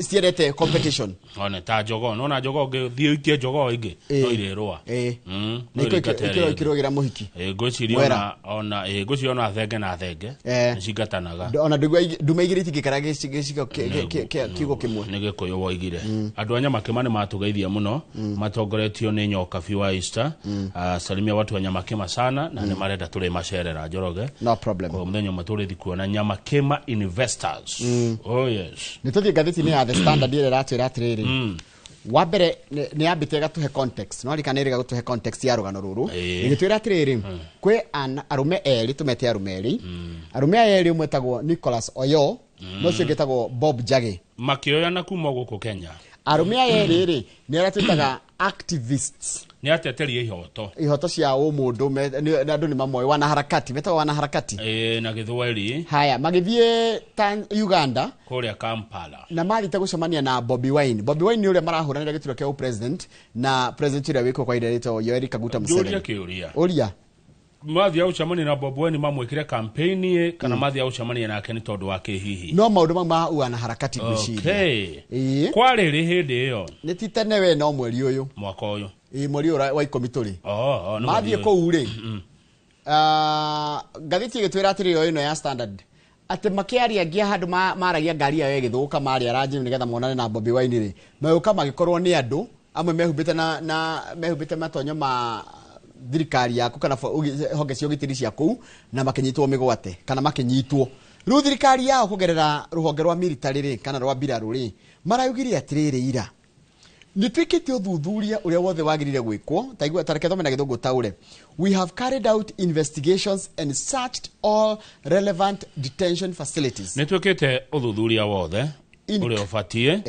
ciendete competition. One ta jogoo, nona jogoo ngĩthiĩ ũikie jogoo ĩngĩ no irĩrũa. Ikĩrũgĩra mũhiki. Ngwĩciria ona ngwĩciria ona thenge na thenge nĩcingatanaga. Ona ndume igĩrĩ itingĩikara gĩcigo kiugo kĩmwe. Nĩ Gĩkũyũ woigire. Andũ a Nyamakĩma nĩ matũgeithia mũno, matongoretio nĩ Nyokabi wa Easter. Salimia watu wa Nyamakĩma sana na nĩ marenda tũrĩ macerera Njoroge. No problem. Kwa mũthenya ũmwe tũrĩthi kuona Nyamakĩma Investors. Oh yes. Nĩ tũthiĩ ngathĩti-inĩ ya The Standard ĩrĩa ĩratwĩra atĩrĩrĩ, wa mbere nĩ yambĩte ĩgatũhe context, no rika nĩ ĩrĩga gũtũhe context ya rũgano rũrũ, ĩgĩtwĩra atĩrĩrĩ, kwĩ arũme erĩ, tũmete arũme erĩ, arũme aya erĩ ũmwe etagwo Nicholas Oyo na ũcio ũngĩ etagwo Bob Njagi, makĩoyana kuma gũkũ Kenya. Arũme aya erĩ rĩ nĩ arĩa twĩtaga activists, nĩ ateteri a ihoto cia ũmũndũ, andũ nĩ mamoĩ, wanaharakati, metagwo wanaharakati na Gĩthweri. Haya, magĩthiĩ Uganda kũrĩa Kampala na mathiĩte gũcemania na Bobi Wine. Bobi Wine nĩ ũrĩa marahũranĩra gĩturwa kĩa president na president ũrĩa wĩkwo kwa ihinda rĩtagwo Yoweri Kaguta Museveni. Njũria kĩũria. Ũria. Mathiĩ gũcemania na Bobi Wine mamwĩkĩre campaign kana mathiĩ gũcemania nake nĩ tondũ wa kĩhihi? No maũndũ mau ma wanaharakati ngwĩciria. Okay. Kwarĩrĩ hĩndĩ ĩyo nĩ ti tene we no mweri ũyũ, mwaka ũyũ, mweri ũyũ wa 10 tũrĩ. Mathiĩ kũu rĩ, ngathĩti ĩgĩtwĩra atĩrĩrĩ, ĩno ya Standard, atĩ makĩaria ngia handũ maragia ngari yao ĩgĩthũka, maria ranji nĩgetha monane na Bobi Wine rĩ, magĩũka magĩkorwo nĩ andũ amwe mehumbĩte na mehumbĩte matonyo ma thirikari yaku kana honge cia ũgitĩri cia kũu, na makĩnyitwo mĩgwate kana makĩnyitwo. Rĩu thirikari yao kũgerera rũhonge rwa military rĩ kana rwa mbirarũ rĩ, maraugire atĩrĩrĩ, ira nĩ twĩkĩte ũthuthuria ũrĩa wothe wagĩrĩire gwĩkwo. Ta reke thome na Gĩthũngũ taũre. We have carried out investigations and searched all relevant detention facilities. Nĩ twĩkĩte ũthuthuria wothe ũrĩa ũbatiĩ,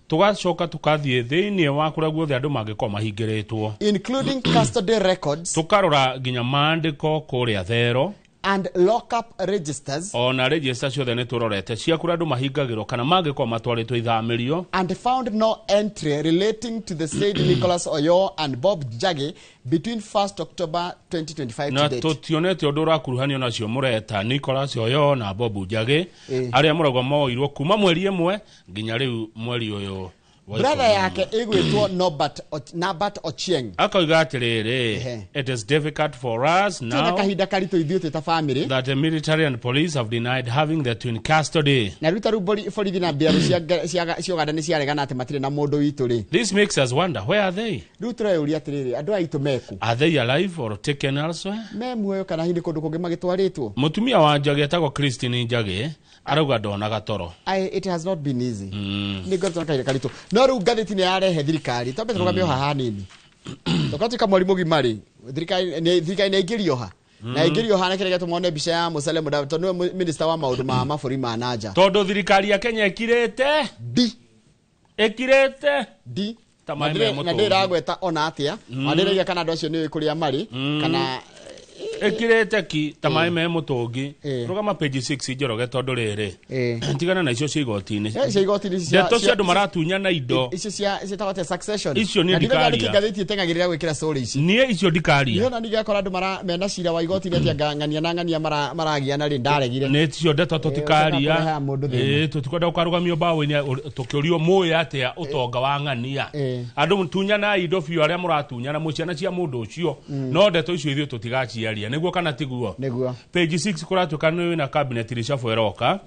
tũgacoka tũkathiĩ thĩinĩ wa kũrĩa guothe andũ mangĩkorwo mahingĩrĩtwo, including custody records, tũkarora nginya maandĩko kũrĩa thero, and lockup registers, ona register ciothe nĩ tũrorete cia kũrĩa andũ mahingagĩrwo kana mangĩkorwo matwarĩtwo ithamĩrio, and found no entry relating to the said Nicholas Oyo and Bob Njagi between 1st October 2025 na to date. Tũtionete ũndũ ũrakuruhanio nacio mũreta Nicholas Oyo na Bob Njagi arĩa mũragwa moirwo kuma mweri ĩmwe nginya rĩu mweri ũyũ. Brother yake ĩgwĩtwo Norbert Ochieng akoiga atĩrĩrĩ, it is difficult for us now, twĩna kahinda karitũ ithuĩ twĩ ta family, that the military and police have denied having the twin custody. Na rĩu ta rĩu borithi na mbirarũ cia Uganda nĩ ciaregana atĩ matirĩ na mũndũ witũ rĩ. This makes us wonder, where are they? Rĩu tũreyũria atĩrĩrĩ, andũ aitũ meku? Are they alive or taken elsewhere? Me muoyo kana hihi nĩ kũndũ kũngĩ magĩtwarĩtwo? Mũtumia wa Njagi etagwo Christine Njagi arauga ndonaga toro. It has not been easy. Nĩ ngoretwo na kahinda karitũ. No rĩu ngathĩti nĩ yarehe thirikari, twambe tũrũgamie o haha hanini. Tũgatuĩka mweri mũgima rĩ, thirikari nĩ yaingĩrio ha? Na yaingĩrio ha na kĩrĩa gĩatũma mbica ya Musalia Mudavadi tondũ nĩwe minister wa maũndũ ma mabũrũri ma nanja. Tondũ thirikari ya Kenya ĩkirĩte D. Ĩkirĩte D. Ta maĩ me Na ndĩragweta ona atĩa, na ndĩraiga kana andũ acio nĩ kũrĩa marĩ kana ĩkirĩte ki ta maĩ me mũtũngi. Rũgama page 6 Njoroge tondũ rĩrĩ tigana na icio cia igoti-inĩ. Cia igoti-inĩ cia ndeto cia andũ maratunyana indo icio cia ciĩtagwo atĩa, succession. Icio niĩ ndikaria. Ngathĩti ĩteng'agĩrĩra gwĩkĩra story ici. Niĩ icio ndikaria. Niĩ ona ningĩakora andũ mena cira wa igoti-inĩ atĩa ng'ania na ng'ania maragiana rĩ, ndaregire. Nĩ icio ndeto tũtikaria. Tũtikwenda gũkarũgamio mbaũ-inĩ tũkĩũrio mũĩ atĩa ũtonga wa ng'ania. Andũ tunyana indo biũ arĩa mũratunyana mwĩ ciana cia mũndũ ũcio. No ndeto icio ithuĩ tũtigaciaria. Nĩguo kana tiguo? Nĩguo. Page 6 kũratuĩka nĩ wĩna cabinet reshuffle ĩroka.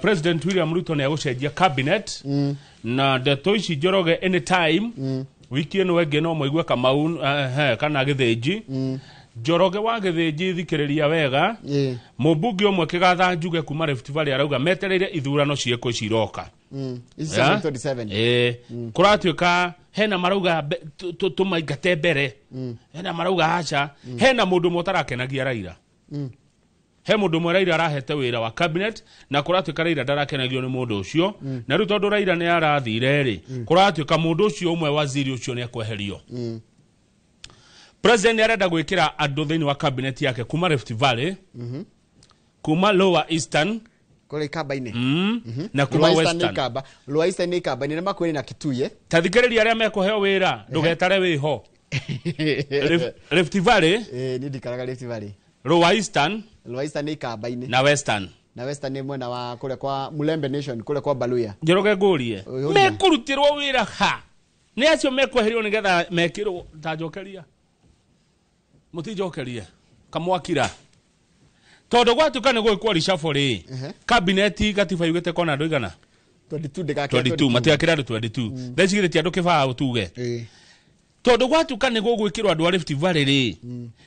President William Ruto nĩ egũcenjia cabinet na ndeto ici Njoroge anytime wiki ĩno ĩngĩ no mũigue Kamau kana Gĩthĩnji. Njoroge wa Gĩthĩnji thikĩrĩria wega. Mũmbunge ũmwe Kĩgatha Njuge kuma Rift Valley arauga metereire ithurano ciĩkũ ici iroka. Ici cia 2027. Kũratuĩka hena marauga tũmaingate mbere, hena marauga aca, hena mũndũ ũmwe ũtarakenagia Raila. He mũndũ ũmwe Raila arahete wĩra wa cabinet na kũratuĩka Raila ndarakenagio nĩ mũndũ ũcio. Na rĩu tondũ Raila nĩ arathire rĩ, kũratuĩka mũndũ ũcio ũmwe waziri ũcio nĩ ekweherio. President nĩ arenda gwĩkĩra andũ thĩinĩ wa cabinet yake kuma Rift Valley, kuma Lower Eastern kũrĩa ikamba-inĩ, na kuma Lower Eastern nĩ Western. Ikamba, Lower Eastern nĩ ikamba-inĩ, nĩ Makueni na Kituye. Ta thikĩrĩria arĩa mekũheo wĩra, ndũgetare wĩho. Rift Valley. Ĩĩ, niĩ ndikaraga Rift Valley. Lower Eastern. Lower Eastern nĩ ikamba-inĩ. Na Western. Na Western nĩ mwena wa kũrĩa kwa Mulembe Nation, kũrĩa kwa Baluya. Njoroge ngũrie, Ũria. mekũrutĩrwo wĩra ha? Nĩ acio mekweherio nĩgetha mekĩrwo? Ta njokeria, mũtinjokerie kamwakira, tondũ gwatuĩka nĩ gwĩkwo reshuffle rĩ, kabineti gatiba yugĩte kona andũ igana 22 ndĩgakĩra. 22, matigakĩra andũ 22. Thaa ici githĩ ti andũ kĩbaũ tuge? Tondũ gwatuĩka nĩ gũgwĩkĩrwo andũ a Rift Valley rĩ,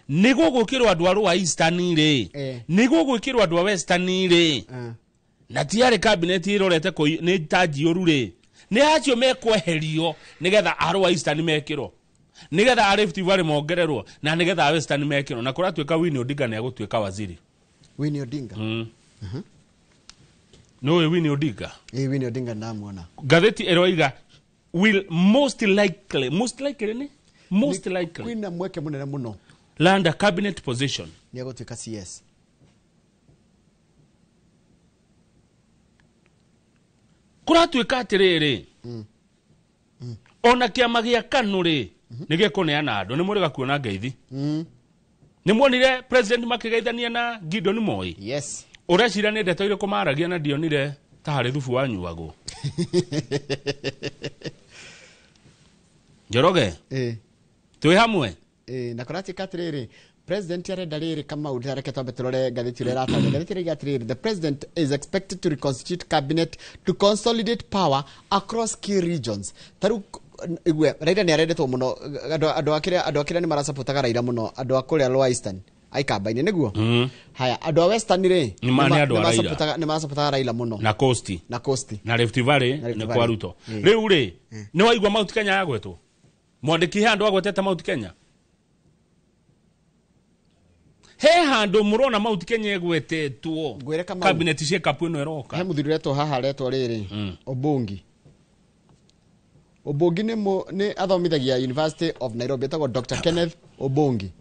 nĩ gũgwĩkĩrwo andũ a Lower Eastern rĩ, nĩ gũgwĩkĩrwo andũ a Western rĩ, na tiarĩ kabineti ĩrorete nĩ ta njiũru rĩ, nĩ acio mekweherio nĩgetha a Lower Eastern mekĩrwo, nĩgetha a Rift Valley mongererwo, na nĩgetha a Western mekĩrwo. Na kũratuĩka Winnie Odinga nĩ egũtuĩka waziri. Winnie Odinga? Nĩũĩ Winnie Odinga? Ĩĩ, Winnie Odinga ndamuona. Ngathĩti ĩroiga will most likely, most likely nĩ most likely kwĩna mweke mũnene mũno land a cabinet position. Nĩ egũtuĩka CS. Kũratuĩka atĩrĩrĩ, ona kĩama gĩa KANU rĩ, nĩ gĩkũneana andũ. Nĩ mũrĩga kuona ngeithi, nĩ muonire president makĩgeithania na Gideon Moi? Yes. Ũreciria nĩ ndeto irĩkũ maragia? Na ndionire ta harĩ thubu wanyuagwo. Njoroge, twĩ hamwe. Ĩĩ, na kũratuĩka atĩrĩrĩ, president arenda rĩrĩ, Kamau, reke twambe tũrore ngathĩti ũrĩa ĩrataria. Ngathĩti ĩrauga atĩrĩrĩ, the president is expected to reconstitute cabinet to consolidate power across key regions. Ta rĩu igue, Raila nĩ arendetwo mũno, andũ a kĩrĩa nĩ maracapotaga Raila mũno, andũ a kũrĩa Lower Eastern aikamba-inĩ nĩguo. Haya, andũ a Western rĩ, Nĩ andũ a Raila. nĩ maracapotaga Raila mũno. Na Coast. Na Coast. Na Rift Valley. Na Rift Nĩ Valley. kwa Ruto. Rĩu rĩ, nĩ waigua Mount Kenya yagwetwo? Mwandĩki, he handũ agwetete Mount Kenya? He handũ mũrona Mount Kenya ĩgwetetwo? Ngwĩre Kamau. Cabinet cia kapu ĩno ĩroka. He mũthuri ũretwo haha, retwo rĩrĩ Obongi. Obongi nĩ athomithagia University of Nairobi, etagwo Dr. Kenneth Obongi.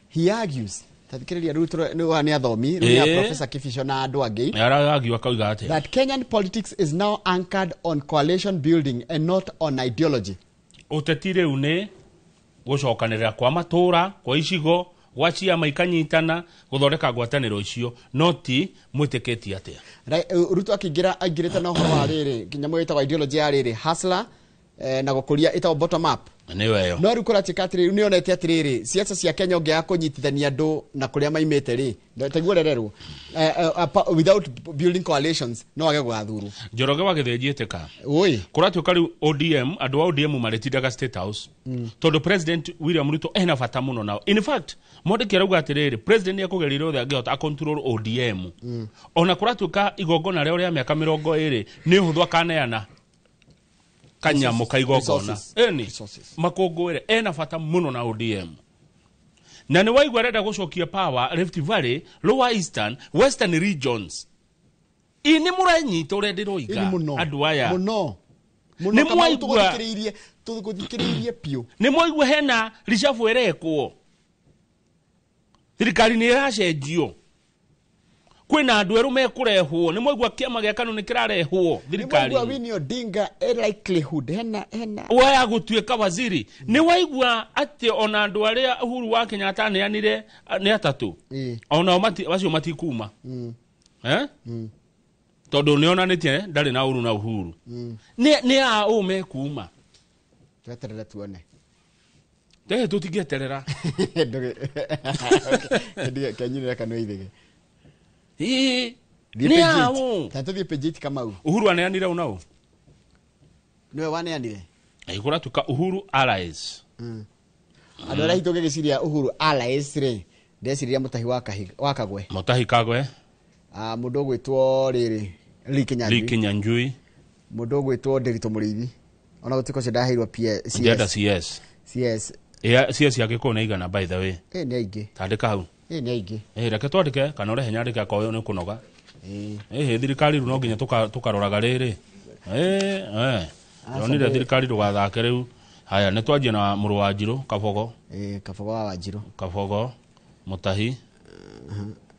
He argues, tathikĩrĩria rĩu, nĩ athomi rĩu, nĩ a Professor Kibicho na andũ angĩ, Aragiwa akauga atĩa? that Kenyan politics is now anchored on coalition building and not on ideology. Ũteti rĩu nĩ gũcokanĩrĩra kwa matũra, kwa icigo, gwa ciama ikanyitana gũthondeka ngwatanĩro icio, no ti mwĩtĩkĩtie atĩa. Ruto akĩingĩra aingĩrĩte na ũhoro wa rĩrĩ, kĩnyamũ gĩtagwo ideology ya rĩrĩ hustler, na gũkũria ĩtagwo bottom up. Nĩyo ĩyo. No rĩu kũratuĩka atĩrĩrĩ, rĩu nĩonete atĩrĩrĩ, ciaca cia Kenya ũngĩaga kũnyitithania andũ na kũrĩa maimĩte rĩ, taiguo rererwo, without building coalitions no age gũgathurwo. Njoroge wa Gĩthĩnji, ĩtĩka. Ũĩ. Kũratuĩka rĩu ODM, andũ a ODM marĩtindaga State House, tondũ President William Ruto ena bata mũno nao. In fact, mwandĩki arauga atĩrĩrĩ, president nĩ ekũgeria ũrĩa angĩhota acontrol ODM. Ona kũratuĩka igongona rĩao rĩa mĩaka 20 nĩ ũhũthũ akaneana kanyamũ ka igongona. Resources. Ĩni makũngũĩre, ena bata mũno na ODM, na nĩ waigua arenda gũcokia power Rift Valley, Lower Eastern, Western regions. Ĩ nĩ mũrenyita ũrĩa ndĩroiga? Ĩni mũno. Andũ aya. Mũno. Mũno. Nĩ Kamau, mwaigua? Tũgũthikĩrĩirie biũ. Nĩ mwaigua hena reshuffle ĩrekwo, thirikari nĩ ĩracenjio, kwĩna andũ erũ mekũrehwo. Nĩ mwaigua kĩama gĩa KANU nĩ kĩrarehwo Nĩ thirikari? mwaigua Winnie Odinga e likelihood hena Waya gũtuĩka waziri. Nĩ waigua atĩ ona andũ arĩa Uhuru wa Kenyatta aneanire nĩ atatũ, onao acio matikuma, eh? Tondũ nĩ onanĩtie ndarĩ na ũru na Uhuru. Nĩ a ũ mekuma? Tweterere tuone. Ndĩ tũtingĩeterera. Kenyirĩre kanua ithige. Ĩĩ, Thiĩ nĩ page a eight. ũ? Ta tũthiĩ page 8, Kamau. Uhuru aneanire ũ na ũ? Nĩwe waneanire. Kũratuĩka Uhuru allies. Andũ arĩa hitũ ngĩgĩciria Uhuru allies rĩ, ndeciria Mũtahi wa wa Kagwe. Mũtahi Kagwe. Ah, mũndũ ũgwĩtwo rĩrĩ Lee Kinyanjui. Lee Kinyanjui. Mũndũ ũgwĩtwo Ndĩritũ Mũrĩithi, ona gũtuĩka ũcio ndaheirwo Ndĩrenda CS. CS. CS. Ĩa, CS ya Gĩkũyũ nĩ igana, by the way? Ĩ nĩ aingĩ. Tandĩka hau. Ĩ nĩ aingĩ. Reke twandĩke kana ũrehe nyandĩke akorwo nĩ ũkũnoga. Ĩ thirikari rĩu no nginya tũkaroraga rĩrĩ. Ndonire thirikari ndũgathake rĩu. Haya nĩ twanjie na mũrũ wa Njirũ Kabogo. Kabogo wa Wanjirũ. Kabogo Mutahi.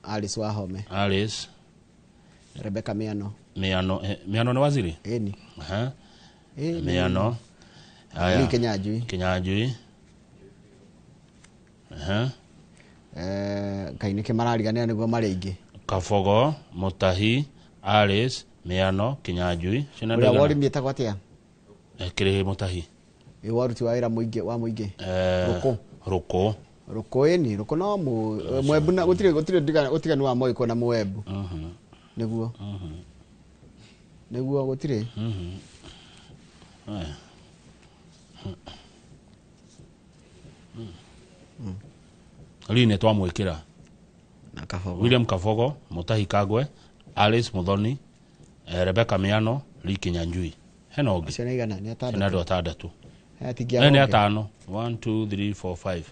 Alice Wahome. Alice. Rebecca Miano. Miano, Miano nĩ waziri? Ĩni. Miano. Haya. Lee Kinyanjui. Kinyanjui. Ngai nĩkĩ marariganĩra nĩguo marĩ aingĩ. Kabogo, Mutahi, Alice, Miano, Kinyanjui. Ũrĩa wa ũrĩmi etagwo atĩa? Kĩrĩ Mutahi. Ĩ wa ũruti wa wĩra mũingĩ wa mũingĩ. Rũkũ. Rũkũ. Rũkũ ĩni, rũkũ no mwembu na gũtirĩ ũtiganu wa Moiko na mwembu. Nĩguo. Nĩguo gũtirĩ. Lee nĩ twamwĩkĩra. Na Kabogo. William Kabogo, Mutahi Kagwe, Alice Muthoni, Rebecca Miano, Lee Kinyanjui. Hena ũngĩ. Acio nĩ igana, nĩ atandatũ. Nĩ andũ atandatũ. Nĩ atano. 1 2 3 4 5.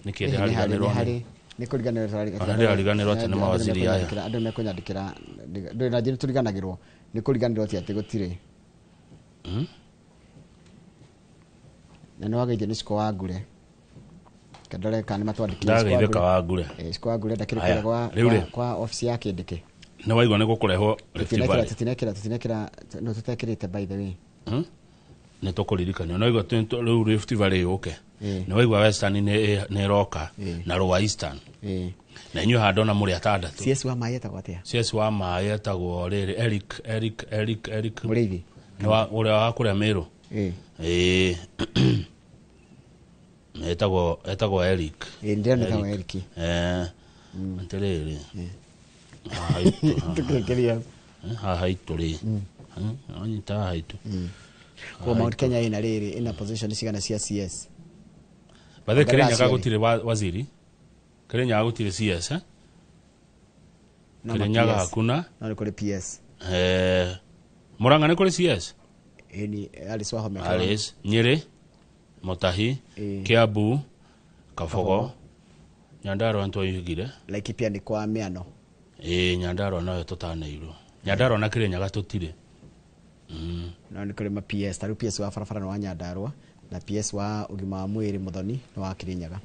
Nĩkĩ ndĩrariganĩrwo nĩ? Nĩ kũriganĩrwo tũrariganĩrwo. Ndĩrariganĩrwo atĩ nĩ mawaziri aya. Andũ mekũnyandĩkĩra ndũrĩ na njĩra tũriganagĩrwo. Nĩ kũriganĩrwo atĩ gũtirĩ. Na nĩ wageithio nĩ Ciko wa Ngure. Kandore kana nĩ matwandĩkire. Ndageithĩka wa Ngure. Ciko wa Ngure ndakĩrĩ kũrĩa kwa ofici ya Kĩndĩkĩ. Nĩ waigua nĩ gũkũrehwo Rift Valley. Tũtinekĩra no tũtekĩrĩte by the way. Nĩ tũkũririkanio. Nĩ waigua rĩu Rift Valley yũke. Nĩ waigua Western nĩ ĩroka na Lower Eastern. Na inyuĩ haha ndona mũrĩ atandatũ. CS wa maĩ etagwo atĩa? CS wa maĩ etagwo rĩrĩ Eric Mũrĩithi. Nĩ wa ũrĩa wa kũrĩa Meru. Etagwo Eric. Ndĩrona etagwo Eric. Atĩrĩrĩ. Tũkĩrĩkĩria. Haha itũ rĩ. Anyita haha itũ. Kwa Mount Kenya ina rĩrĩ ina position cigana cia CS. Bathe Kĩrĩnyaga gũtirĩ waziri. Kĩrĩnyaga gũtirĩ CS eh? Kĩrĩnyaga hakuna. No nĩ kũrĩ PS. Murang'a nĩ kũrĩ CS? Ĩni Alice Wahome. Alice, Nyĩrĩ, Mutahi, Kiambu, Kabogo, Nyandarua nĩtwaigire. Laikipia nĩ kwa Miano. Nyandarua nayo tũtaneirwo. Nyandarua na Kĩrĩnyaga tũtirĩ. No nĩ kũrĩ ma PS, tarĩu PS wa barabara nĩ wa Nyandarua na PS wa ũgima wa mwĩrĩ Muthoni nĩ wa Kĩrĩnyaga.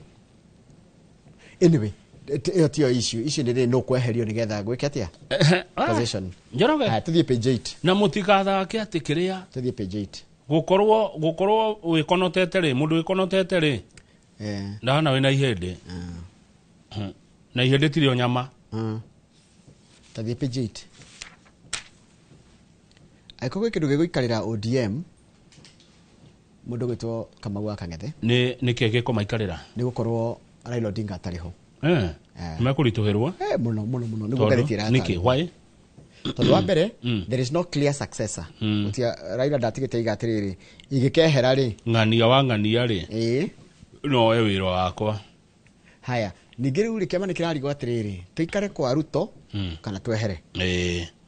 Anyway, ĩyo tiyo issue. Issue nĩ rĩrĩ no kweherio nĩgetha gwĩke atĩa? Position. Njoroge. Tũthiĩ page 8. Na mũtikathake atĩ kĩrĩa. Tũthiĩ page 8. Gũkorwo wĩkonotete rĩ, mũndũ wĩkonotete rĩ. Ndahana wĩna ihĩndĩ. Na ihĩndĩ tirĩ o nyama. Tũthiĩ page 8. Angĩkorwo gwĩ kĩndũ gĩgũikarĩra ODM mũndũ gwĩtwo Kamau wa Kang'ethe. Nĩ nĩkĩ gĩkũmaikarĩra? Nĩ gũkorwo Raila Odinga atarĩ ho. Nĩmekũritũhĩrwo? Mũno mũno mũno nĩguo ngathĩti ĩratarĩria. Nĩkĩ? Why? Tondũ wa mbere there is no clear successor. Raila ndatigĩte aiga atĩrĩrĩ ingĩkehera rĩ ng'ania wa ng'ania rĩ no oe wĩra wakwa. Haya ningĩ rĩu rĩ kĩama nĩ kĩrarigwo atĩrĩrĩ tũikare kwa Ruto kana twehere.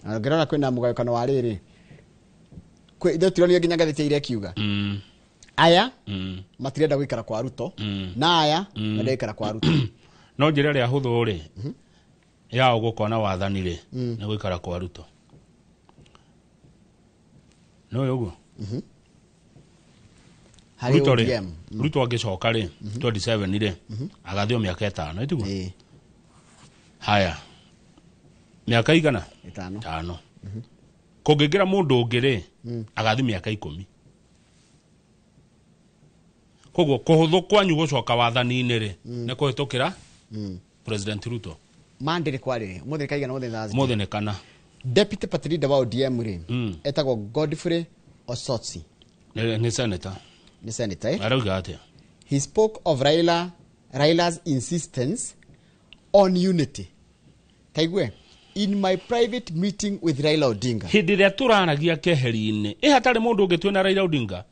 Na ngĩrora kwĩna mũgayũkano wa rĩrĩ ithuĩ tũronire nginya ngathĩti ĩrĩa ĩkiuga aya matirenda gũikara kwa Ruto na aya marenda gũikara kwa Ruto. No njĩra ĩrĩa hũthũ rĩ ya gũkona wathani rĩ nĩ gũikara kwa Ruto. No ũguo. Harĩ ODM Ruto angĩcoka rĩ 27 rĩ agathio mĩaka 5 ĩtiguo. Haya mĩaka igana? 5. Kũngĩingĩra mũndũ ũngĩ rĩ agathi mĩaka 10. Koguo kũhũthũ kwanyu gũcoka wathani-inĩ rĩ nĩ kũhĩtũkĩra President Ruto. Monday nĩ kwarĩ ũmũthĩ nĩ kaigana ũmũthĩ Thursday. Ũmũthĩ nĩ kana. Deputy party leader wa ODM rĩ etagwo Godfrey Osotsi. Nĩ senator. Nĩ senator. Arauga atĩa? He spoke of Raila's insistence on unity. Taigue in my private meeting with Raila Odinga. Hĩndĩ ĩrĩa tũraragia keheri-inĩ ĩ hatarĩ mũndũ ũngĩ twĩna Raila Odinga.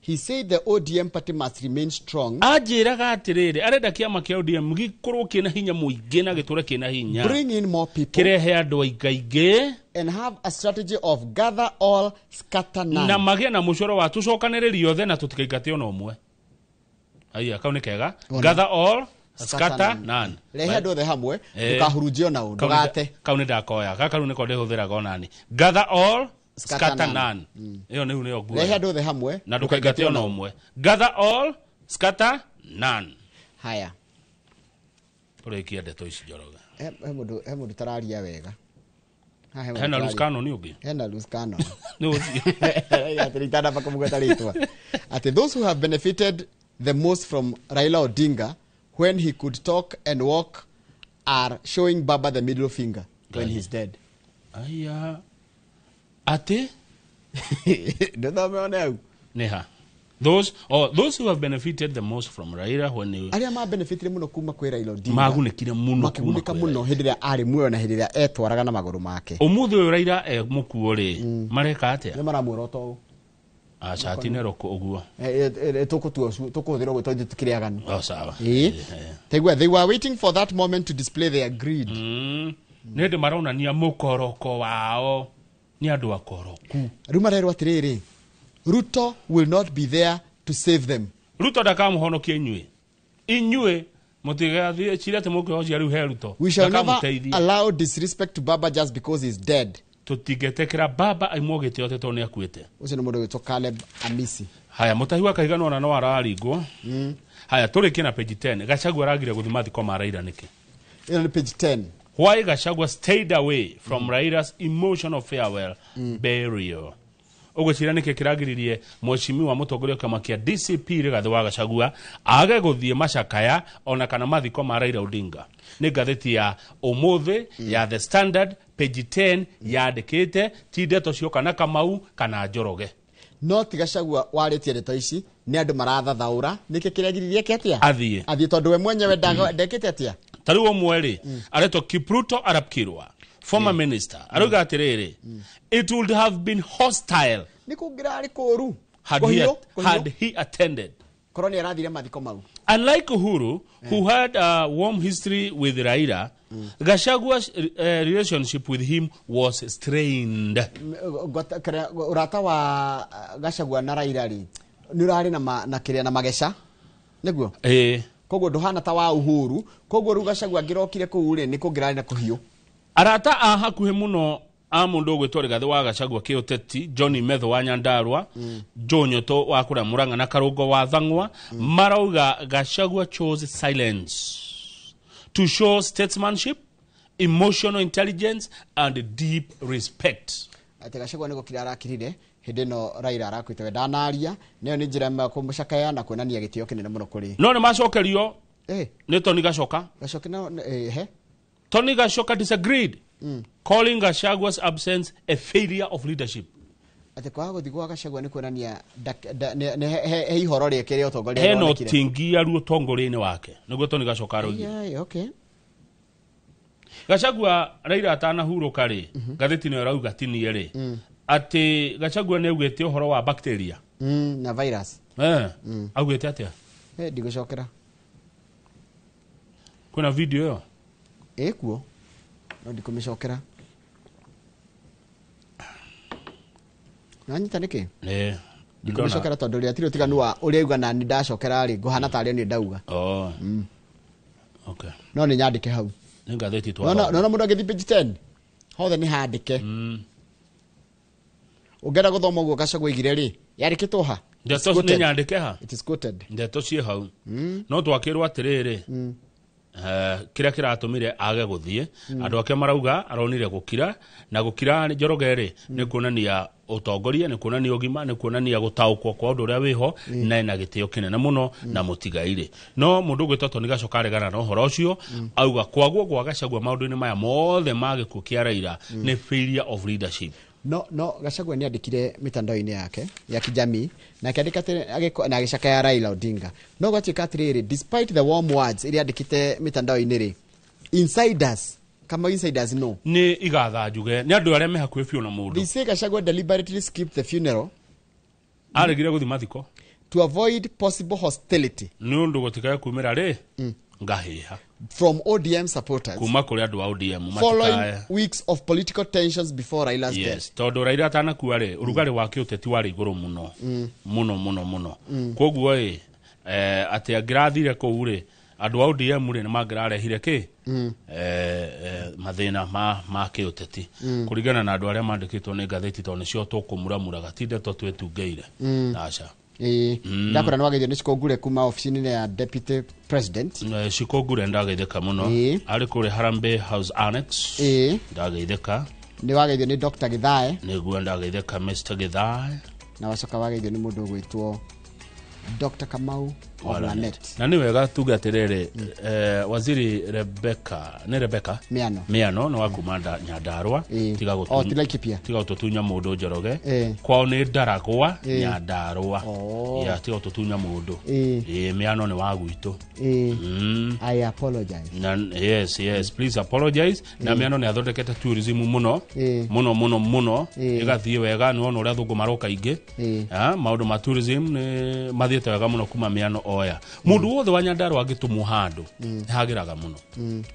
He said the ODM party must remain strong. Anjĩraga atĩrĩrĩ arenda kĩama kĩa ODM gĩkorwo kĩna hinya mũingĩ na gĩtũre kĩna hinya. Bring in more people. Kĩrehe andũ aingaingĩ. And have a strategy of gather all, scatter none. Na magĩe na mũcoro wa tũcokanĩrĩrie othe na tũtikaingate ona ũmwe. Aya kau nĩ kega. Gather all, Scatter none. Rehe andũ othe hamwe, ndũkahurunjie ona ũ, ndũgate. Kau nĩ ndakoya. Gaka rĩu nĩko ndĩhũthĩraga onani. Gather all, Scatter scatter none. none. Ĩyo nĩu nĩyo nguoya. Rehe andũ othe hamwe, na ndũkaingate ona ũmwe. Gather all, scatter none. Haya. Tũrĩkie ndeto ici Njoroge. He mũndũ tararia wega. Haha he mũndũ Hena tararia. loose cannon ũngĩ? Hena loose cannon. Nĩ ũcio. Atĩ itanamba kũmũgweta rĩtwa. Atĩ those who have benefited the most from Raila Odinga when he could talk and walk are showing Baba the middle finger when he's dead. Aya. Atĩ? Ndũthome one hau. Nĩ ha? Those or those who have benefited the most from Raila when he Arĩa mabenefitire mũno kuma kwĩ Raila Odinga magunĩkire mũno kuma makĩgunĩka kwĩ mũno hĩndĩ ĩrĩa arĩ muoyo na hĩndĩ ĩrĩa etwaraga na magũrũ make. Ũmũthĩ ũyũ Raila e mũkuo rĩ, mareka atĩa? Nĩ maramuorota ũũ. Aca tinero ũguo. Tũkũtua tũkũhũthĩra ũguo tondũ tũkĩrĩ aganu. Oh, sawa. Ĩĩ. Taigua, they were waiting for that moment to display their greed. Nĩ hĩndĩ maronania mũkoroko wao nĩ andũ akoroku. Rĩu marerwo atĩrĩrĩ, Ruto will not be there to save them. Ruto ndakamũhonokia inyuĩ. Inyuĩ mũtigathiĩ cire atĩ mũkwĩhocia rĩu he Ruto. We shall never Ndakamũteithia. allow disrespect to Baba just because he's dead. Tũtingĩtĩkĩra Baba aimwo gĩtĩo atĩ tondũ nĩ akuĩte. Ũcio nĩ mũndũ wĩtwo Caleb Amisi. Haya, mũtahi wa Kahiga nona no araringwo. Haya, tũrĩkie na page 10. Gachagua aragire gũthiĩ mathiko ma Raila nĩkĩ? Ĩno nĩ page 10. Why Gachagua stayed away from Raila's emotional farewell burial. Ũgwĩciria nĩkĩ kĩragiririe mheshimiwa mũtongoria wa kĩama kĩa DCP Rigathĩ wa Gachagua age gũthiĩ macakaya ona kana mathiko ma Raila Odinga? Nĩ ngathĩti ya ũmũthĩ ya The Standard page 10 yandĩkĩte ti ndeto cioka na Kamau kana Njoroge. No ti Gachagua warĩtie ndeto ici, nĩ andũ marathathaũra nĩkĩ kĩragiririe ke atĩa? Athiĩ. Athiĩ tondũ we mwenyewe ndekĩte atĩa? Ta rĩu ũmwe rĩ aretwo Kipruto Arap Kirwa, former minister, arauga atĩrĩrĩ, it would have been hostile Nĩ kũngĩrarĩ kũũru. had he attended. Korwo nĩ arathire mathiko mau. Unlike Uhuru, who had a warm history with Raila, Gachagua's relationship with him was strained. Ũrata wa Gachagua na Raila rĩ nĩ ũrarĩ na kĩrĩa na mageca nĩguo? Koguo ndũhana ta wa Uhuru, koguo rĩu Gachagua angĩrokire kũu rĩ nĩ kũngĩrarĩ na kũhiũ. Arata a hakuhĩ mũno a mũndũ ũgwĩtwo Rigathĩ wa Gachagua kĩũteti, John Metho wa Nyandarua, Joe Nyoto wa kũrĩa Murang'a na Karũngo wa Thang'wa, marauga Gachagua chose silence to show statesmanship, emotional intelligence and deep respect. Atĩ Gachagua nĩ gũkira arakirire hĩndĩ ĩno Raila arakuĩte we ndanaria, nayo nĩ njĩra ĩmwe ya kũmũcakaya na kuonania gĩtĩo kĩnene mũno kũrĩ. No nĩ macokerio nĩ Tony Gachoka. Gachoka no he? Tony Gachoka disagreed, calling Gachagua's absence a failure of leadership. Atĩ kwaga gũthiĩ gwa Gachagua nĩ kuonania he ihoro rĩake rĩa ũtongoria Hena rĩonekire. ũtingiaru ũtongoria-inĩ wake nĩguo Tony Gachoka aroigire. Ai, okay. Gachagua Raila atanahurũka rĩ, ngathĩti nĩyo ĩrauga ti niĩ rĩ, atĩ Gachagua nĩ augĩte ũhoro wa bacteria na virus. Augĩte atĩa? Ndigũcokera. Kwĩna video ĩyo? Ĩkuo. No ndikũmĩcokera. Nanyita nĩkĩ? Ndikũmĩcokera tondũ rĩatirĩ ũtiganu wa ũrĩa auga na nĩ ndacokera rĩ, ngũhana tarĩ niĩ ndauga. Oh. Okay. No nĩ nyandĩke hau. Nĩ ngathĩti No no mũndũ agĩthiĩ page 10. Hothe nĩ handĩke. Ũngĩenda gũthoma ũguo Gachagua oigire rĩ, yandĩkĩtwo ha? Ndeto nĩ nyandĩke ha? It is quoted. Ndeto ciĩ hau. No twakĩrwo atĩrĩrĩ, kĩrĩa kĩratũmire age gũthiĩ, andũ ake marauga aronire gũkira, na gũkira Njoroge rĩ nĩ kuonania ũtongoria, nĩ kuonania ũgima, nĩ kuonania gũtaũkwo kwa ũndũ ũrĩa wĩho, na ena gĩtĩo kĩnene mũno na mũtigairĩ. No mũndũ ũgwĩtwo Tony Gachoka aregana na ũhoro ũcio, auga kwagwo gwa Gachagua maũndũ-inĩ maya mothe ma gĩkuũ kĩa Raila nĩ failure of leadership. No Gachagua nĩ andĩkire mitandao-inĩ yake ya kijamii na akĩandĩka atĩ na agĩcakaya Raila Odinga. No gwatuĩka atĩrĩrĩ, despite the warm words iria andĩkĩte mitandao-inĩ rĩ, insiders kama insiders no nĩ igatha njuge nĩ andũ arĩa me hakuhĩ biũ na mũndũ. They say Gachagua deliberately skipped the funeral aregire gũthiĩ mathiko to avoid possible hostility nĩ ũndũ gũtikae kumĩra rĩ ngahĩha from ODM supporters kuma kũrĩ andũ a ODM following weeks of political tensions before Raila's death. Yes, tondũ Raila atanakua rĩ ũrugarĩ wa kĩũteti warĩ igũrũ mũno mũno mũno mũno. Koguo ĩ atĩ angĩrathire kũu rĩ Andũ a ODM rĩ nĩ mangĩrarehire kĩ mathĩna ma kĩũteti kũringana na andũ arĩa mandĩkĩtwo nĩ ngathĩti tondũ nĩcio tũkũmuramuraga ti ndeto twĩtungĩire. Aca. Ndakora nĩ wageithio nĩ Cikũngure kuma ofici-inĩ ya Deputy President. Cikũngure ndageithĩka mũno, arĩ kũrĩa Harambee House Annex. Ndageithĩka. Nĩ wageithio nĩ Dr. Githae. Nĩguo, ndageithĩka Mr. Githae. Na wacoka wageithio nĩ mũndũ ũgwĩtwo Dr. Kamau of Lanet. Na nĩ wega tuge atĩrĩrĩ, waziri Rebecca, nĩ Rebecca Miano. Miano nĩ wa kuma Nyandarua. Tiga Oh, ti Laikipia. Tiga gũtũtunya mũndũ Njoroge. Kwao nĩ Ndaragwa, Nyandarua. Yeah, tiga gũtũtunya mũndũ. Miano nĩ wa gwitũ. I apologize. Na, yes, please apologize. Na Miano nĩ athondekete tourism mũno mũno mũno mũno, ĩgathiĩ wega. Nĩ wona ũrĩa athũngũ maroka aingĩ. Maũndũ ma tourism nĩ mathiĩte wega mũno kuma Miano oya. Mũndũ wothe wa Nyandarua angĩtũmwo handũ nĩ hagĩraga mũno,